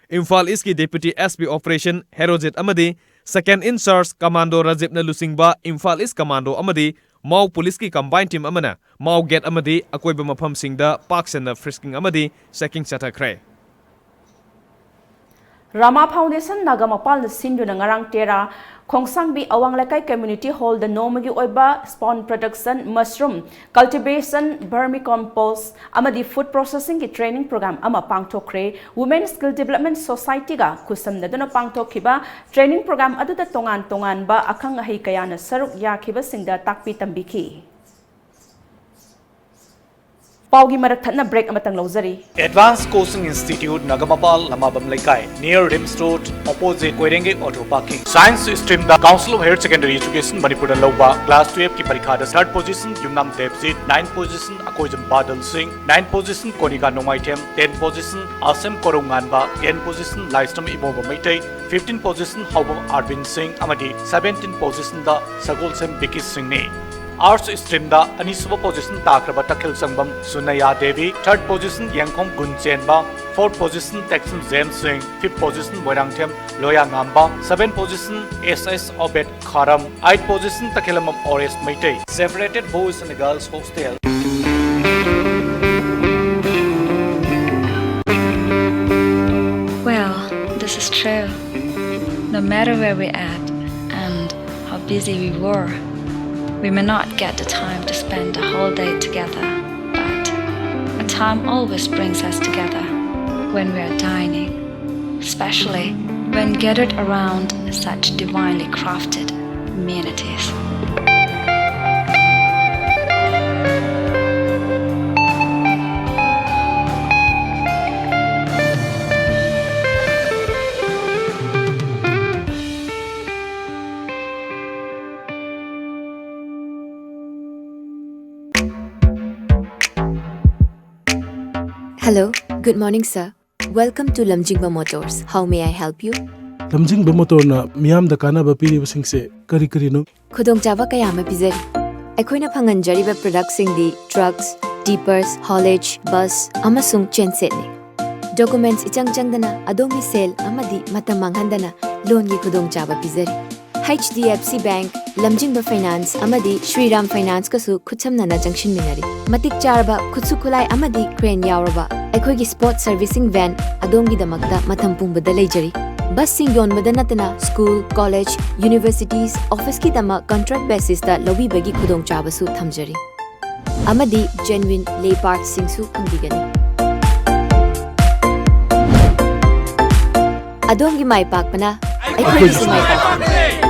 Imphal Eastꯀꯤ Deputy SP Operation Herojit ꯑꯃꯗꯤ Second in Charge Commando ꯔꯥꯖꯤꯕꯅ ꯂꯨꯆꯤꯡꯕ ꯏꯝꯐꯥꯜ East Commando ꯑꯃꯗꯤ ꯃꯥꯎ ꯄꯨꯂꯤꯁꯀꯤ combined team ꯑꯃꯅ ꯃꯥꯎ gate ꯑꯃꯗꯤ ꯑꯀꯣꯏꯕ ꯃꯐꯝꯁꯤꯡꯗ ꯄꯥꯛ ꯁꯟꯅ frisking ꯑꯃꯗꯤ checking ꯆꯠꯊꯈ꯭ꯔꯦ꯫ ꯔꯥꯃꯥ ꯐꯥꯎꯟꯗꯦꯁꯟ ꯅꯥꯒꯥꯃꯄꯥꯜꯅ ꯁꯤꯟꯗꯨꯅ ꯉꯔꯥꯡ ꯇꯦꯔꯥ ꯈꯣꯡꯁꯥꯡꯕꯤ ꯑꯋꯥꯡ ꯂꯩꯀꯥꯏ community hallꯗ ꯅꯣꯡꯃꯒꯤ ꯑꯣꯏꯕ spawn production, mushroom cultivation, vermicompost ꯑꯃꯗꯤ food processingꯒꯤ training program ꯑꯃ ꯄꯥꯡꯊꯣꯛꯈ꯭ꯔꯦ꯫ Women Skill Development Societyꯒ ꯈꯨꯠꯁꯝꯅꯗꯨꯅ ꯄꯥꯡꯊꯣꯛꯈꯤꯕ training program ꯑꯗꯨꯗ ꯇꯣꯉꯥꯟ ꯇꯣꯉꯥꯟꯕ ꯑꯈꯪ ꯑꯍꯩ ꯀꯌꯥꯅ ꯁꯔꯨꯛ ꯌꯥꯈꯤꯕꯁꯤꯡꯗ ꯇꯥꯛꯄꯤ ꯇꯝꯕꯤꯈꯤ꯫ ꯄꯥꯎꯒꯤ ꯃꯔꯛ ꯊꯠꯅ break ꯑꯃꯇꯪ ꯂꯧꯖꯔꯤ꯫ Advanced Coaching Institute, ꯅꯥꯒꯥꯃꯄꯥꯜ, ꯂꯃꯥꯕꯝ ꯂꯩꯀꯥꯏ, near RIMS Road, opposite ꯀꯣꯏꯔꯦꯡꯒꯩ auto parking꯫ Science streamꯗ Council of Higher Secondary Education ꯃꯅꯤꯄꯨꯔꯗ ꯂꯧꯕ class twelveꯀꯤ ꯄꯔꯤꯈꯥꯗ third position ꯌꯨꯝꯅꯥꯝ ꯗꯦꯕꯖꯤꯠ, ninth position ꯑꯀꯣꯏꯖꯝ ꯕꯥꯗꯜ ꯁꯤꯡ, ninth position ꯀꯣꯅꯤꯀꯥ ꯅꯣꯡꯃꯥꯏꯊꯦꯝ, tenth position ꯑꯁꯦꯝ ꯀꯣꯔꯧꯉꯥꯟꯕ, tenth position ꯂꯥꯏꯁ꯭ꯔꯝ ꯏꯃꯣꯕ ꯃꯩꯇꯩ, fifteenth position ꯍꯥꯎꯕꯝ ꯑꯥꯔꯕꯤꯟ ꯁꯤꯡ ꯑꯃꯗꯤ seventeenth positionꯗ ꯁꯒꯣꯜꯁꯦꯝ ꯕꯤꯀꯤ ꯁꯤꯡꯅꯤ꯫ Arts streamꯗ ꯑꯅꯤꯁꯨꯕ position ꯇꯥꯈ꯭ꯔꯕ ꯇꯈꯦꯜ ꯁꯪꯕꯝ ꯁꯨꯅꯌꯥ Devi, third position Yengkhom Gunchenba, fourth position Teksam James Singh, fifth position Moirangthem Loyangamba, seventh position S S Obed Kharam, eighth position Takhellambam Oresh Meitei. Separated Boys and Girls Hostel. Well, this is true. No matter where we at and how busy we were, we may not get the time to spend the whole day together, but a time always brings us together when we are dining, especially when gathered around such divinely crafted amenities. Hello, good morning, sir. Welcome to Lamjingba Motors. How may I help you? ꯂꯝꯖꯤꯡꯕ ꯃꯣꯇꯣꯔꯅ ꯃꯤꯌꯥꯝꯗ ꯀꯥꯟꯅꯕ ꯄꯤꯔꯤꯕꯁꯤꯡꯁꯦ ꯀꯔꯤ ꯀꯔꯤꯅꯣ? ꯈꯨꯗꯣꯡꯆꯥꯕ ꯀꯌꯥ ꯑꯃ ꯄꯤꯖꯔꯤ꯫ ꯑꯩꯈꯣꯏꯅ ꯐꯪꯍꯟꯖꯔꯤꯕ ꯄ꯭ꯔꯗꯛꯁꯤꯡꯗꯤ trucks, ꯇꯤꯄꯔꯁ, ꯍꯣꯂꯦꯖ, bus ꯑꯃꯁꯨꯡ ꯆꯦꯟꯁꯦꯠꯅꯤ꯫ ꯗꯣꯀꯨꯃꯦꯟꯠꯁ ꯏꯆꯪ ꯆꯪꯗꯅ ꯑꯗꯣꯝꯒꯤ ꯁꯦꯜ ꯑꯃꯗꯤ ꯃꯇꯝ ꯃꯥꯡꯍꯟꯗꯅ ꯂꯣꯟꯒꯤ ꯈꯨꯗꯣꯡꯆꯥꯕ ꯄꯤꯖꯔꯤ꯫ H D F C Bank, ꯂꯝꯖꯤꯡꯕ ꯐꯥꯏꯅꯥꯟꯁ ꯑꯃꯗꯤ ꯁ꯭ꯔꯤꯔꯥꯝ ꯐꯥꯏꯅꯥꯟꯁꯀꯁꯨ ꯈꯨꯠꯁꯝꯅꯅ ꯆꯪꯁꯤꯟꯃꯤꯟꯅꯔꯤ꯫ ꯃꯇꯤꯛ ꯆꯥꯔꯕ ꯈꯨꯠꯁꯨ ꯈꯨꯠꯂꯥꯏ ꯑꯃꯗꯤ ꯀ꯭ꯔꯦꯟ ꯌꯥꯎꯔꯕ ꯑꯩꯈꯣꯏꯒꯤ ꯁ꯭ꯄꯣꯔꯠ ꯁꯔꯚꯤꯁꯤꯡ ꯚꯦꯟ ꯑꯗꯣꯝꯒꯤꯗꯃꯛꯇ ꯃꯇꯝ ꯄꯨꯝꯕꯗ ꯂꯩꯖꯔꯤ꯫ ꯕꯁꯁꯤꯡ ꯌꯣꯟꯕꯗ ꯅꯠꯇꯅ ꯁ꯭ꯀꯨꯜ, ꯀꯣꯂꯦꯖ, ꯌꯨꯅꯤꯚꯔꯁꯤꯇꯤꯁ, ꯑꯣꯐꯤꯁꯀꯤꯗꯃꯛ ꯀꯟꯇ꯭ꯔꯦꯛ ꯕꯦꯁꯤꯁꯇ ꯂꯧꯕꯤꯕꯒꯤ ꯈꯨꯗꯣꯡꯆꯥꯕꯁꯨ ꯊꯝꯖꯔꯤ꯫ ꯑꯃꯗꯤ ꯖꯦꯟꯋꯤꯟ ꯂꯦ ꯄꯥꯔꯠꯁꯤꯡꯁꯨ ꯐꯪꯕꯤꯒꯅꯤ꯫ ꯑꯗꯣꯝꯒꯤ ꯃꯥꯏ ꯄꯥꯛꯄꯅ ꯑꯩꯈꯣꯏꯒꯤꯁꯨ ꯃꯥꯏ ꯄꯥꯛꯄꯅꯤ꯫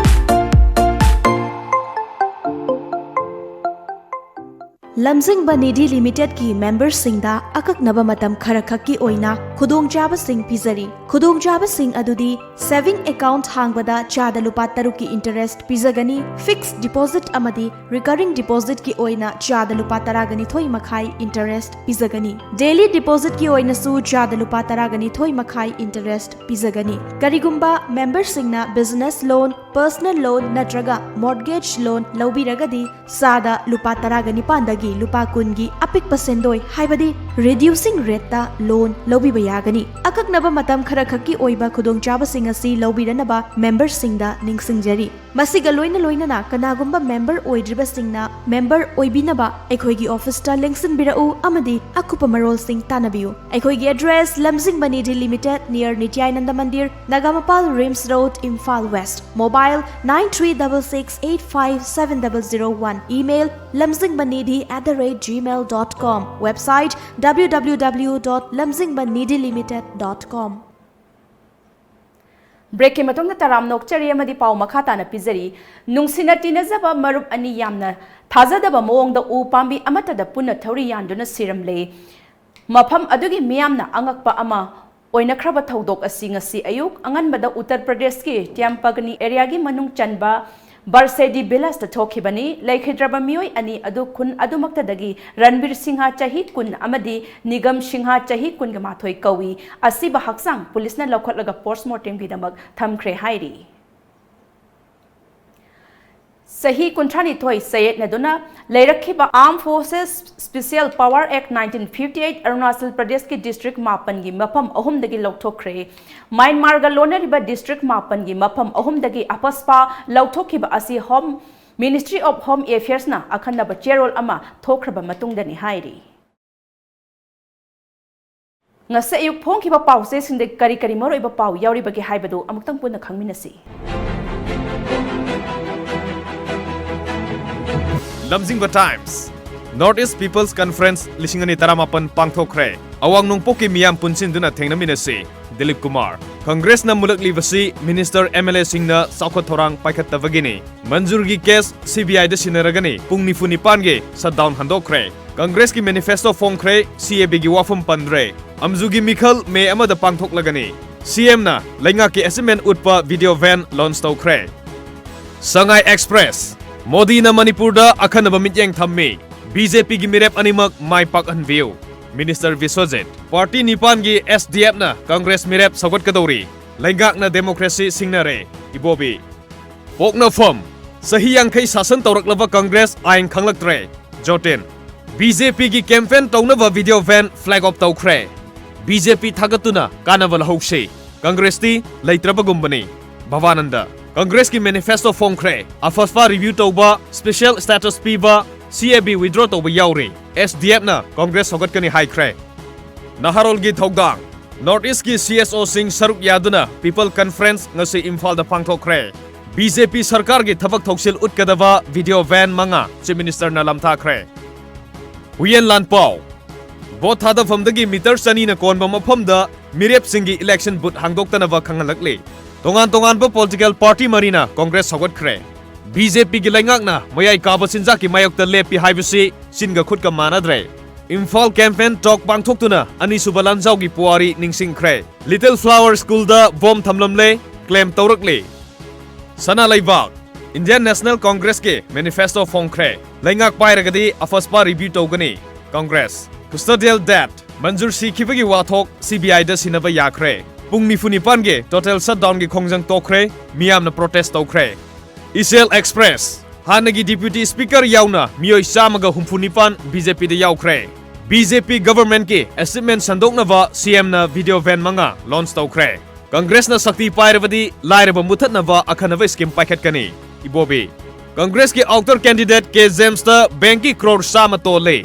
ꯂꯝꯖꯤꯡꯕ ꯅꯤꯙꯤ ꯂꯤꯃꯤꯇꯦꯗꯀꯤ ꯃꯦꯝꯕꯔꯁꯤꯡꯗ ꯑꯀꯛꯅꯕ ꯃꯇꯝ ꯈꯔꯈꯛꯀꯤ ꯑꯣꯏꯅ ꯈꯨꯗꯣꯡꯆꯥꯕꯁꯤꯡ ꯄꯤꯖꯔꯤ꯫ ꯈꯨꯗꯣꯡꯆꯥꯕꯁꯤꯡ ꯑꯗꯨꯗꯤ ꯁꯦꯚꯤꯡ ꯑꯦꯀꯥꯎꯟꯠ ꯍꯥꯡꯕꯗ ꯆꯥꯗ ꯂꯨꯄꯥ ꯇꯔꯨꯛꯀꯤ ꯏꯟꯇꯔꯦꯁꯠ ꯄꯤꯖꯒꯅꯤ, ꯐꯤꯛꯁ ꯗꯤꯄꯣꯖꯤꯠ ꯑꯃꯗꯤ ꯔꯤꯀꯔꯤꯡ ꯗꯤꯄꯣꯖꯤꯠꯀꯤ ꯑꯣꯏꯅ ꯆꯥꯗ ꯂꯨꯄꯥ ꯇꯔꯥꯒ ꯅꯤꯊꯣꯏ ꯃꯈꯥꯏ ꯏꯟꯇꯔꯦꯁꯠ ꯄꯤꯖꯒꯅꯤ꯫ ꯗꯦꯂꯤ ꯗꯤꯄꯣꯖꯤꯠꯀꯤ ꯑꯣꯏꯅꯁꯨ ꯆꯥꯗ ꯂꯨꯄꯥ ꯇꯔꯥꯒ ꯅꯤꯊꯣꯏ ꯃꯈꯥꯏ ꯏꯟꯇꯔꯦꯁꯠ ꯄꯤꯖꯒꯅꯤ꯫ ꯀꯔꯤꯒꯨꯝꯕ ꯃꯦꯝꯕꯔꯁꯤꯡꯅ ꯕꯤꯖꯤꯅꯦꯁ ꯂꯣꯟ, ꯄꯔꯁꯅꯦꯜ ꯂꯣꯟ ꯅꯠꯇ꯭ꯔꯒ ꯃꯣꯔꯠꯒꯦꯖ ꯂꯣꯟ ꯂꯧꯕꯤꯔꯒꯗꯤ, ꯆꯥꯗ ꯂꯨꯄꯥ ꯇꯔꯥꯒ ꯅꯤꯄꯥꯟꯗꯒꯤ ꯂꯨꯄꯥ ꯀꯨꯟꯒꯤ ꯑꯄꯤꯛꯄ ꯁꯦꯟꯗꯣꯏ, ꯍꯥꯏꯕꯗꯤ ꯔꯤꯗ꯭ꯌꯨꯁꯤꯡ ꯔꯦꯠꯇ ꯂꯣꯟ ꯂꯧꯕꯤꯕ ꯌꯥꯒꯅꯤ꯫ ꯑꯀꯛꯅꯕ ꯃꯇꯝ ꯈꯔꯈꯛꯀꯤ ꯑꯣꯏꯕ ꯈꯨꯗꯣꯡꯆꯥꯕꯁꯤꯡ ꯑꯁꯤ ꯂꯧꯕꯤꯅꯅꯕ ꯃꯦꯝꯕꯔꯁꯤꯡꯗ ꯅꯤꯡꯁꯤꯡꯖꯔꯤ꯫ ꯃꯁꯤꯒ ꯂꯣꯏꯅ ꯂꯣꯏꯅꯅ ꯀꯅꯥꯒꯨꯝꯕ ꯃꯦꯝꯕꯔ ꯑꯣꯏꯗ꯭ꯔꯤꯕꯁꯤꯡꯅ ꯃꯦꯝꯕꯔ ꯑꯣꯏꯕꯤꯅꯕ ꯑꯩꯈꯣꯏꯒꯤ ꯑꯣꯐꯤꯁꯇ ꯂꯦꯡꯁꯤꯟꯕꯤꯔꯛꯎ ꯑꯃꯗꯤ ꯑꯀꯨꯞꯄ ꯃꯔꯣꯜꯁꯤꯡ ꯇꯥꯟꯅꯕꯤꯌꯨ꯫ ꯑꯩꯈꯣꯏꯒꯤ address: Lamjingba Nidhi limited, near Nityanand mandir, Nagamapal RIMS road, Imphal west. Mobile: nine three double six eight five seven double zero one. Email: lamjingbanidhi at the rate gmail dot com. Website: www dot lamjingbanidhilimited dot com. ꯕ꯭ꯔꯦꯛꯀꯤ ꯃꯇꯨꯡꯗ ꯇꯔꯥꯝꯅ ꯑꯣꯛꯆꯔꯤ ꯑꯃꯗꯤ ꯄꯥꯎ ꯃꯈꯥ ꯇꯥꯅ ꯄꯤꯖꯔꯤ꯫ ꯅꯨꯡꯁꯤꯅ ꯇꯤꯟꯅꯖꯕ ꯃꯔꯨꯞ ꯑꯅꯤ ꯌꯥꯝꯅ ꯊꯥꯖꯗꯕ ꯃꯑꯣꯡꯗ ꯎ ꯄꯥꯝꯕꯤ ꯑꯃꯠꯇꯗ ꯄꯨꯟꯅ ꯊꯧꯔꯤ ꯌꯥꯟꯗꯨꯅ ꯁꯤꯔꯝꯂꯦ꯫ ꯃꯐꯝ ꯑꯗꯨꯒꯤ ꯃꯤꯌꯥꯝꯅ ꯑꯉꯛꯄ ꯑꯃ ꯑꯣꯏꯅꯈ꯭ꯔꯕ ꯊꯧꯗꯣꯛ ꯑꯁꯤ ꯉꯁꯤ ꯑꯌꯨꯛ ꯑꯉꯟꯕꯗ ꯎꯠꯇꯔ ꯄ꯭ꯔꯗꯦꯁꯀꯤ ꯇ꯭ꯌꯥꯝꯄꯒꯅꯤ ꯑꯦꯔꯤꯌꯥꯒꯤ ꯃꯅꯨꯡ ꯆꯟꯕ ꯕꯔꯁꯦꯗꯤ ꯚꯤꯂꯦꯖꯇ ꯊꯣꯛꯈꯤꯕꯅꯤ꯫ ꯂꯩꯈꯤꯗ꯭ꯔꯕ ꯃꯤꯑꯣꯏ ꯑꯅꯤ ꯑꯗꯨ ꯈꯨꯟ ꯑꯗꯨꯃꯛꯇꯗꯒꯤ ꯔꯟꯕꯤꯔ ꯁꯤꯡꯍ ꯆꯍꯤ ꯀꯨꯟ ꯑꯃꯗꯤ ꯅꯤꯒꯝ ꯁꯤꯡꯍ ꯆꯍꯤ ꯀꯨꯟꯒ ꯃꯥꯊꯣꯏ ꯀꯧꯏ꯫ ꯑꯁꯤꯕ ꯍꯛꯆꯥꯡ ꯄꯨꯂꯤꯁꯅ ꯂꯧꯈꯠꯂꯒ ꯄꯣꯁꯃꯣꯔꯇꯦꯝꯒꯤꯗꯃꯛ ꯊꯝꯈ꯭ꯔꯦ ꯍꯥꯏꯔꯤ꯫ ꯆꯍꯤ ꯀꯨꯟꯊ꯭ꯔꯥꯅꯤꯊꯣꯏ ꯆꯌꯦꯠꯅꯗꯨꯅ ꯂꯩꯔꯛꯈꯤꯕ Armed Forces Special Power Act nineteen fifty eight Arunachal ꯄ꯭ꯔꯗꯦꯁꯀꯤ ꯗꯤꯁꯇ꯭ꯔꯤꯛ ꯃꯥꯄꯟꯒꯤ ꯃꯐꯝ ꯑꯍꯨꯝꯗꯒꯤ ꯂꯧꯊꯣꯛꯈ꯭ꯔꯦ꯫ ꯃ꯭ꯌꯥꯟꯃꯥꯔꯒ ꯂꯣꯟꯅꯔꯤꯕ ꯗꯤꯁꯇ꯭ꯔꯤꯛ ꯃꯥꯄꯟꯒꯤ ꯃꯐꯝ ꯑꯍꯨꯝꯗꯒꯤ ꯑꯐꯁꯄꯥ ꯂꯧꯊꯣꯛꯈꯤꯕ ꯑꯁꯤ Home Ministry of Home Affairsꯅ ꯑꯈꯟꯅꯕ ꯆꯦꯔꯣꯜ ꯑꯃ ꯊꯣꯛꯈ꯭ꯔꯕ ꯃꯇꯨꯡꯗꯅꯤ ꯍꯥꯏꯔꯤ꯫ ꯉꯁꯤ ꯑꯌꯨꯛ ꯐꯣꯡꯈꯤꯕ ꯄꯥꯎꯆꯦꯁꯤꯡꯗ ꯀꯔꯤ ꯀꯔꯤ ꯃꯔꯨꯑꯣꯏꯕ ꯄꯥꯎ ꯌꯥꯎꯔꯤꯕꯒꯦ ꯍꯥꯏꯕꯗꯨ ꯑꯃꯨꯛꯇꯪ ꯄꯨꯟꯅ ꯈꯪꯃꯤꯟꯅꯁꯤ꯫ ꯂꯝꯖꯤꯡꯕ Times꯫ North East People's Conference ꯂꯤꯁꯤꯡ ꯑꯅꯤ ꯇꯔꯥꯃꯥꯄꯟ ꯄꯥꯡꯊꯣꯛꯈ꯭ꯔꯦ꯫ ꯑꯋꯥꯡ ꯅꯣꯡꯄꯣꯛꯀꯤ ꯃꯤꯌꯥꯝ ꯄꯨꯟꯁꯤꯟꯗꯨꯅ ꯊꯦꯡꯅꯃꯤꯟꯅꯁꯤ꯫ ꯗꯤꯂꯤꯞ ꯀꯨꯃꯥꯔ꯫ ꯀꯪꯒ꯭ꯔꯦꯁꯅ ꯃꯨꯜꯂꯛꯂꯤꯕꯁꯤ ꯃꯤꯅꯤꯁꯇꯔ, ꯑꯦꯝ ꯑꯦꯜ ꯑꯦꯁꯤꯡꯅ ꯆꯥꯎꯈꯠ ꯊꯧꯔꯥꯡ ꯄꯥꯏꯈꯠꯇꯕꯒꯤꯅꯤ꯫ ꯃꯟꯖꯨꯔꯒꯤ ꯀꯦꯁ ꯁꯤ ꯕꯤ ꯑꯥꯏꯗ ꯁꯤꯟꯅꯔꯒꯅꯤ꯫ ꯄꯨꯡ ꯅꯤꯐꯨ ꯅꯤꯄꯥꯟꯒꯤ ꯁꯠꯗꯥꯎꯟ ꯍꯟꯗꯣꯛꯈ꯭ꯔꯦ꯫ ꯀꯪꯒ꯭ꯔꯦꯁꯀꯤ ꯃꯦꯅꯤꯐꯦꯁꯇꯣ ꯐꯣꯡꯈ꯭ꯔꯦ, ꯁꯤ ꯑꯦ ꯕꯤꯒꯤ ꯋꯥꯐꯝ ꯄꯟꯗ꯭ꯔꯦ꯫ ꯑꯝꯖꯨꯒꯤ ꯃꯤꯈꯜ ꯃꯦ ꯑꯃꯗ ꯄꯥꯡꯊꯣꯛꯂꯒꯅꯤ꯫ ꯁꯤ ꯑꯦꯝꯅ ꯂꯩꯉꯥꯛꯀꯤ ꯑꯦꯆꯤꯞꯃꯦꯟ ꯎꯠꯄ ꯚꯤꯗꯤꯑꯣ ꯚꯦꯟ ꯂꯣꯟꯆ ꯇꯧꯈ꯭ꯔꯦ꯫ ꯁꯉꯥꯏ ꯑꯦꯛꯁꯄ꯭ꯔꯦꯁ꯫ ꯃꯣꯗꯤꯅ ꯃꯅꯤꯄꯨꯔꯗ ꯑꯈꯟꯅꯕ ꯃꯤꯠꯌꯦꯡ ꯊꯝꯃꯤ꯫ ꯕꯤ ꯖꯦ ꯄꯤꯒꯤ ꯃꯤꯔꯦꯞ ꯑꯅꯤꯃꯛ ꯃꯥꯏ ꯄꯥꯛꯍꯟꯕꯤꯌꯨ꯫ ꯃꯤꯅꯤꯁꯇꯔ ꯕꯤꯁ꯭ꯋꯖꯤꯠ꯫ ꯄꯥꯔꯇꯤ ꯅꯤꯄꯥꯟꯒꯤ ꯑꯦꯁ ꯗꯤ ꯑꯦꯐꯅ ꯀꯪꯒ꯭ꯔꯦꯁ ꯃꯤꯔꯦꯞ ꯁꯧꯒꯠꯀꯗꯧꯔꯤ꯫ ꯂꯩꯉꯥꯛꯅ ꯗꯦꯃꯣꯀ꯭ꯔꯦꯁꯤ ꯁꯤꯡꯅꯔꯦ꯫ ꯏꯕꯣꯕꯤ꯫ ꯄꯣꯛꯅꯐꯝ꯫ ꯆꯍꯤ ꯌꯥꯡꯈꯩ ꯁꯥꯁꯟ ꯇꯧꯔꯛꯂꯕ ꯀꯪꯒ꯭ꯔꯦꯁ ꯑꯥꯏꯟ ꯈꯪꯂꯛꯇ꯭ꯔꯦ꯫ ꯖꯣꯇꯤꯟ꯫ ꯕꯤ ꯖꯦ ꯄꯤꯒꯤ ꯀꯦꯝꯄꯦꯟ ꯇꯧꯅꯕ ꯚꯤꯗꯤꯑꯣ ꯚꯦꯟ ꯐ꯭ꯂꯦꯒ ꯑꯣꯐ ꯇꯧꯈ꯭ꯔꯦ꯫ ꯕꯤ ꯖꯦ ꯄꯤ ꯊꯥꯒꯠꯇꯨꯅ ꯀꯥꯟꯅꯕ ꯂꯧꯍꯧꯁꯤ꯫ ꯀꯪꯒ꯭ꯔꯦꯁꯇꯤ ꯂꯩꯇ꯭ꯔꯕꯒꯨꯝꯕꯅꯤ꯫ ꯚꯕꯥꯅꯟꯗ꯫ ꯀꯪꯒ꯭ꯔꯦꯁꯀꯤ ꯃꯦꯅꯤꯐꯦꯁꯇꯣ ꯐꯣꯡꯈ꯭ꯔꯦ꯫ ꯑꯐꯁꯄꯥ ꯔꯤꯚ꯭ꯌꯨ ꯇꯧꯕ, ꯁ꯭ꯄꯦꯁꯤꯌꯦꯜ ꯁ꯭ꯇꯦꯇꯁ ꯄꯤꯕ, ꯁꯤ ꯑꯦ ꯕꯤ ꯋꯤꯗ꯭ꯔꯣ ꯇꯧꯕ ꯌꯥꯎꯔꯤ꯫ ꯑꯦꯁ ꯗꯤ ꯑꯦꯐꯅ ꯀꯪꯒ꯭ꯔꯦꯁ ꯁꯧꯒꯠꯀꯅꯤ ꯍꯥꯏꯈ꯭ꯔꯦ꯫ ꯅꯍꯥꯔꯣꯜꯒꯤ ꯊꯧꯗꯥꯡ꯫ ꯅꯣꯔꯠ ꯏꯁꯀꯤ ꯁꯤ ꯑꯦꯁ ꯑꯣꯁꯤꯡ ꯁꯔꯨꯛ ꯌꯥꯗꯨꯅ ꯄꯤꯄꯜ ꯀꯟꯐ꯭ꯔꯦꯟꯁ ꯉꯁꯤ ꯏꯝꯐꯥꯜꯗ ꯄꯥꯡꯊꯣꯛꯈ꯭ꯔꯦ꯫ ꯕꯤ ꯖꯦ ꯄꯤ ꯁꯔꯀꯥꯔꯒꯤ ꯊꯕꯛ ꯊꯧꯁꯤꯜ ꯎꯠꯀꯗꯕ ꯚꯤꯗꯤꯑꯣ ꯚꯦꯟ ꯃꯉꯥ ꯆꯤꯐ ꯃꯤꯅꯤꯁꯇꯔꯅ ꯂꯥꯟꯊꯥꯈ꯭ꯔꯦ꯫ ꯍꯨꯏꯌꯦꯟ ꯂꯥꯟꯄꯥꯎ꯫ ꯚꯣꯠ ꯊꯥꯗꯐꯝꯗꯒꯤ ꯃꯤꯇꯔ ꯆꯅꯤꯅ ꯀꯣꯟꯕ ꯃꯐꯝꯗ ꯃꯤꯔꯦꯞꯁꯤꯡꯒꯤ ꯏꯂꯦꯛꯁꯟ ꯕꯨꯠ ꯍꯥꯡꯗꯣꯛꯇꯅꯕ ꯈꯪꯍꯜꯂꯛꯂꯤ꯫ ꯇꯣꯉꯥꯟ ꯇꯣꯉꯥꯟꯕ ꯄꯣꯂꯤꯇꯤꯀꯦꯜ ꯄꯥꯔꯇꯤ ꯃꯔꯤꯅ ꯀꯪꯒ꯭ꯔꯦꯁ ꯁꯧꯒꯠꯈ꯭ꯔꯦ꯫ ꯕꯤ ꯖꯦ ꯄꯤꯒꯤ ꯂꯩꯉꯥꯛꯅ ꯃꯌꯥꯏ ꯀꯥꯕ ꯆꯤꯟꯖꯥꯛꯀꯤ ꯃꯥꯌꯣꯛꯇ ꯂꯦꯞꯄꯤ ꯍꯥꯏꯕꯁꯤ ꯆꯤꯟꯒ ꯈꯨꯠꯀ ꯃꯥꯟꯅꯗ꯭ꯔꯦ꯫ ꯏꯝꯐꯥꯜ ꯀꯦꯝꯄꯦꯟ ꯇꯣꯛ ꯄꯥꯡꯊꯣꯛꯇꯨꯅ ꯑꯅꯤꯁꯨꯕ ꯂꯥꯟꯖꯥꯎꯒꯤ ꯄꯨꯋꯥꯔꯤ ꯅꯤꯡꯁꯤꯡꯈ꯭ꯔꯦ꯫ ꯂꯤꯇꯜ ꯐ꯭ꯂꯥꯋꯔ ꯁ꯭ꯀꯨꯜꯗ ꯕꯣꯝ ꯊꯝꯂꯝꯂꯦ, ꯀ꯭ꯂꯦꯝ ꯇꯧꯔꯛꯂꯤ꯫ ꯁꯅꯥ ꯂꯩꯕꯥꯛ꯫ Indian National Congress-ꯀꯤ manifesto ꯐꯣꯡꯈ꯭ꯔꯦ꯫ ꯂꯩꯉꯥꯛ ꯄꯥꯏꯔꯒꯗꯤ ꯑꯐꯁꯄꯥ review ꯇꯧꯒꯅꯤ꯫ Congress꯫ Custodial debt ꯃꯟꯖꯨꯔ ꯁꯤꯈꯤꯕꯒꯤ ꯋꯥꯊꯣꯛ C B I-ꯗ ꯁꯤꯟꯅꯕ ꯌꯥꯈ꯭ꯔꯦ꯫ ꯄꯨꯡ ꯅꯤꯐꯨ ꯅꯤꯄꯥꯟꯒꯤ total shutdown-ꯒꯤ ꯈꯣꯡꯖꯪ ꯇꯣꯛꯈ꯭ꯔꯦ꯫ ꯃꯤꯌꯥꯝꯅ protest ꯇꯧꯈ꯭ꯔꯦ꯫ Issel Express꯫ ꯍꯥꯟꯅꯒꯤ Deputy Speaker ꯌꯥꯎꯅ ꯃꯤꯑꯣꯏ ꯆꯥꯝꯃꯒ ꯍꯨꯝꯐꯨ ꯅꯤꯄꯥꯟ B J P-ꯗ ꯌꯥꯎꯈ꯭ꯔꯦ꯫ B J P government-ꯀꯤ achievement ꯁꯟꯗꯣꯛꯅꯕ C M-ꯅ video van ꯃꯉꯥ launch ꯇꯧꯈ꯭ꯔꯦ꯫ Congress-ꯅ ꯁꯛꯇꯤ ꯄꯥꯏꯔꯕꯗꯤ ꯂꯥꯏꯔꯕ ꯃꯨꯊꯠꯅꯕ ꯑꯈꯟꯅꯕ scheme ꯄꯥꯏꯈꯠꯀꯅꯤ꯫ ꯏꯕꯣꯕꯤ꯫ Congress-ꯀꯤ outer candidate K James-ꯇ bank-ꯀꯤ crore ꯆꯥꯝꯃ ꯇꯣꯜꯂꯦ꯫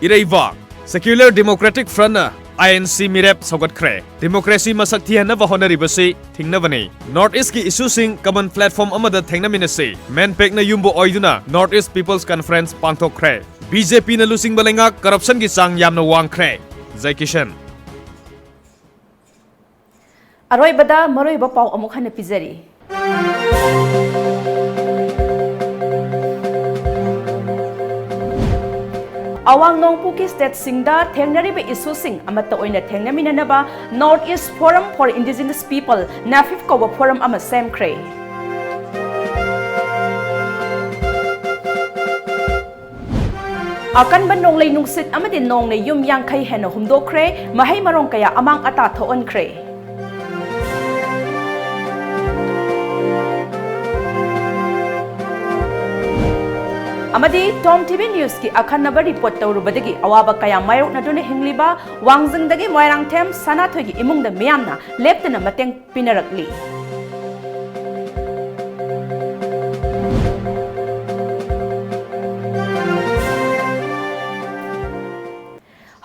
ꯏꯔꯩꯕꯥꯛ꯫ Secular Democratic Front-ꯅ I N C ꯃꯤꯔꯦꯞ ꯁꯧꯒꯠꯈ꯭ꯔꯦ꯫ Democracy ꯃꯁꯛ ꯊꯤꯍꯟꯅꯕ ꯍꯣꯠꯅꯔꯤꯕꯁꯤ ꯊꯤꯡꯅꯕꯅꯤ꯫ North East-ꯀꯤ issue-ꯁꯤꯡ common platform ꯑꯃꯗ ꯊꯦꯡꯅꯃꯤꯟꯅꯁꯤ꯫ MANPAC-ꯅ ꯌꯨꯝꯕꯨ ꯑꯣꯏꯗꯨꯅ North East People's Conference ꯄꯥꯡꯊꯣꯛꯈ꯭ꯔꯦ꯫ B J P-ꯅ ꯂꯨꯆꯤꯡꯕ ꯂꯩꯉꯥꯛ corruption-ꯒꯤ ꯆꯥꯡ ꯌꯥꯝꯅ ꯋꯥꯡꯈ꯭ꯔꯦ꯫ ꯖꯩꯀꯤꯁꯟ꯫ ꯑꯔꯣꯏꯕꯗ ꯃꯔꯨꯑꯣꯏꯕ ꯄꯥꯎ ꯑꯃꯨꯛ ꯍꯟꯅ ꯄꯤꯖꯔꯤ꯫ ꯑꯋꯥꯡ ꯅꯣꯡꯄꯣꯛꯀꯤ state-ꯁꯤꯡꯗ ꯊꯦꯡꯅꯔꯤꯕ issue-ꯁꯤꯡ ꯑꯃꯠꯇ ꯑꯣꯏꯅ ꯊꯦꯡꯅꯃꯤꯟꯅꯅꯕ North East Forum for Indigenous People, NAFIP ꯀꯧꯕ forum ꯑꯃ ꯁꯦꯝꯈ꯭ꯔꯦ꯫ ꯑꯀꯟꯕ ꯅꯣꯡꯂꯩ ꯅꯨꯡꯁꯤꯠ ꯑꯃꯗꯤ ꯅꯣꯡꯅ ꯌꯨꯝ ꯌꯥꯡꯈꯩ ꯍꯦꯟꯅ ꯍꯨꯝꯗꯣꯛꯈ꯭ꯔꯦ, ꯃꯍꯩ ꯃꯔꯣꯡ ꯀꯌꯥ ꯑꯃꯥꯡ ꯑꯇꯥ ꯊꯣꯛꯍꯟꯈ꯭ꯔꯦ꯫ ꯑꯃꯗꯤ Tom T V News-ꯀꯤ ꯑꯈꯟꯅꯕ report ꯇꯧꯔꯨꯕꯗꯒꯤ ꯑꯋꯥꯕ ꯀꯌꯥ ꯃꯥꯌꯣꯛꯅꯗꯨꯅ ꯍꯤꯡꯂꯤꯕ ꯋꯥꯡꯖꯤꯡꯗꯒꯤ ꯃꯣꯏꯔꯥꯡꯊꯦꯝ ꯁꯅꯥꯊꯣꯏꯒꯤ ꯏꯃꯨꯡꯗ ꯃꯤꯌꯥꯝꯅ ꯂꯦꯞꯇꯅ ꯃꯇꯦꯡ ꯄꯤꯅꯔꯛꯂꯤ꯫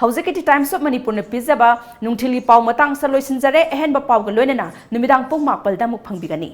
ꯍꯧꯖꯤꯛꯀꯤꯗꯤ Times of Manipur-ꯅ ꯄꯤꯖꯕ ꯅꯨꯡꯊꯤꯜꯒꯤ ꯄꯥꯎ ꯃꯇꯥꯡ ꯑꯁꯤꯗ ꯂꯣꯏꯁꯤꯟꯖꯔꯦ꯫ ꯑꯍꯦꯟꯕ ꯄꯥꯎꯒ ꯂꯣꯏꯅꯅ ꯅꯨꯃꯤꯗꯥꯡ ꯄꯨꯡ ꯃꯥꯄꯜꯗ ꯑꯃꯨꯛ ꯐꯪꯕꯤꯒꯅꯤ꯫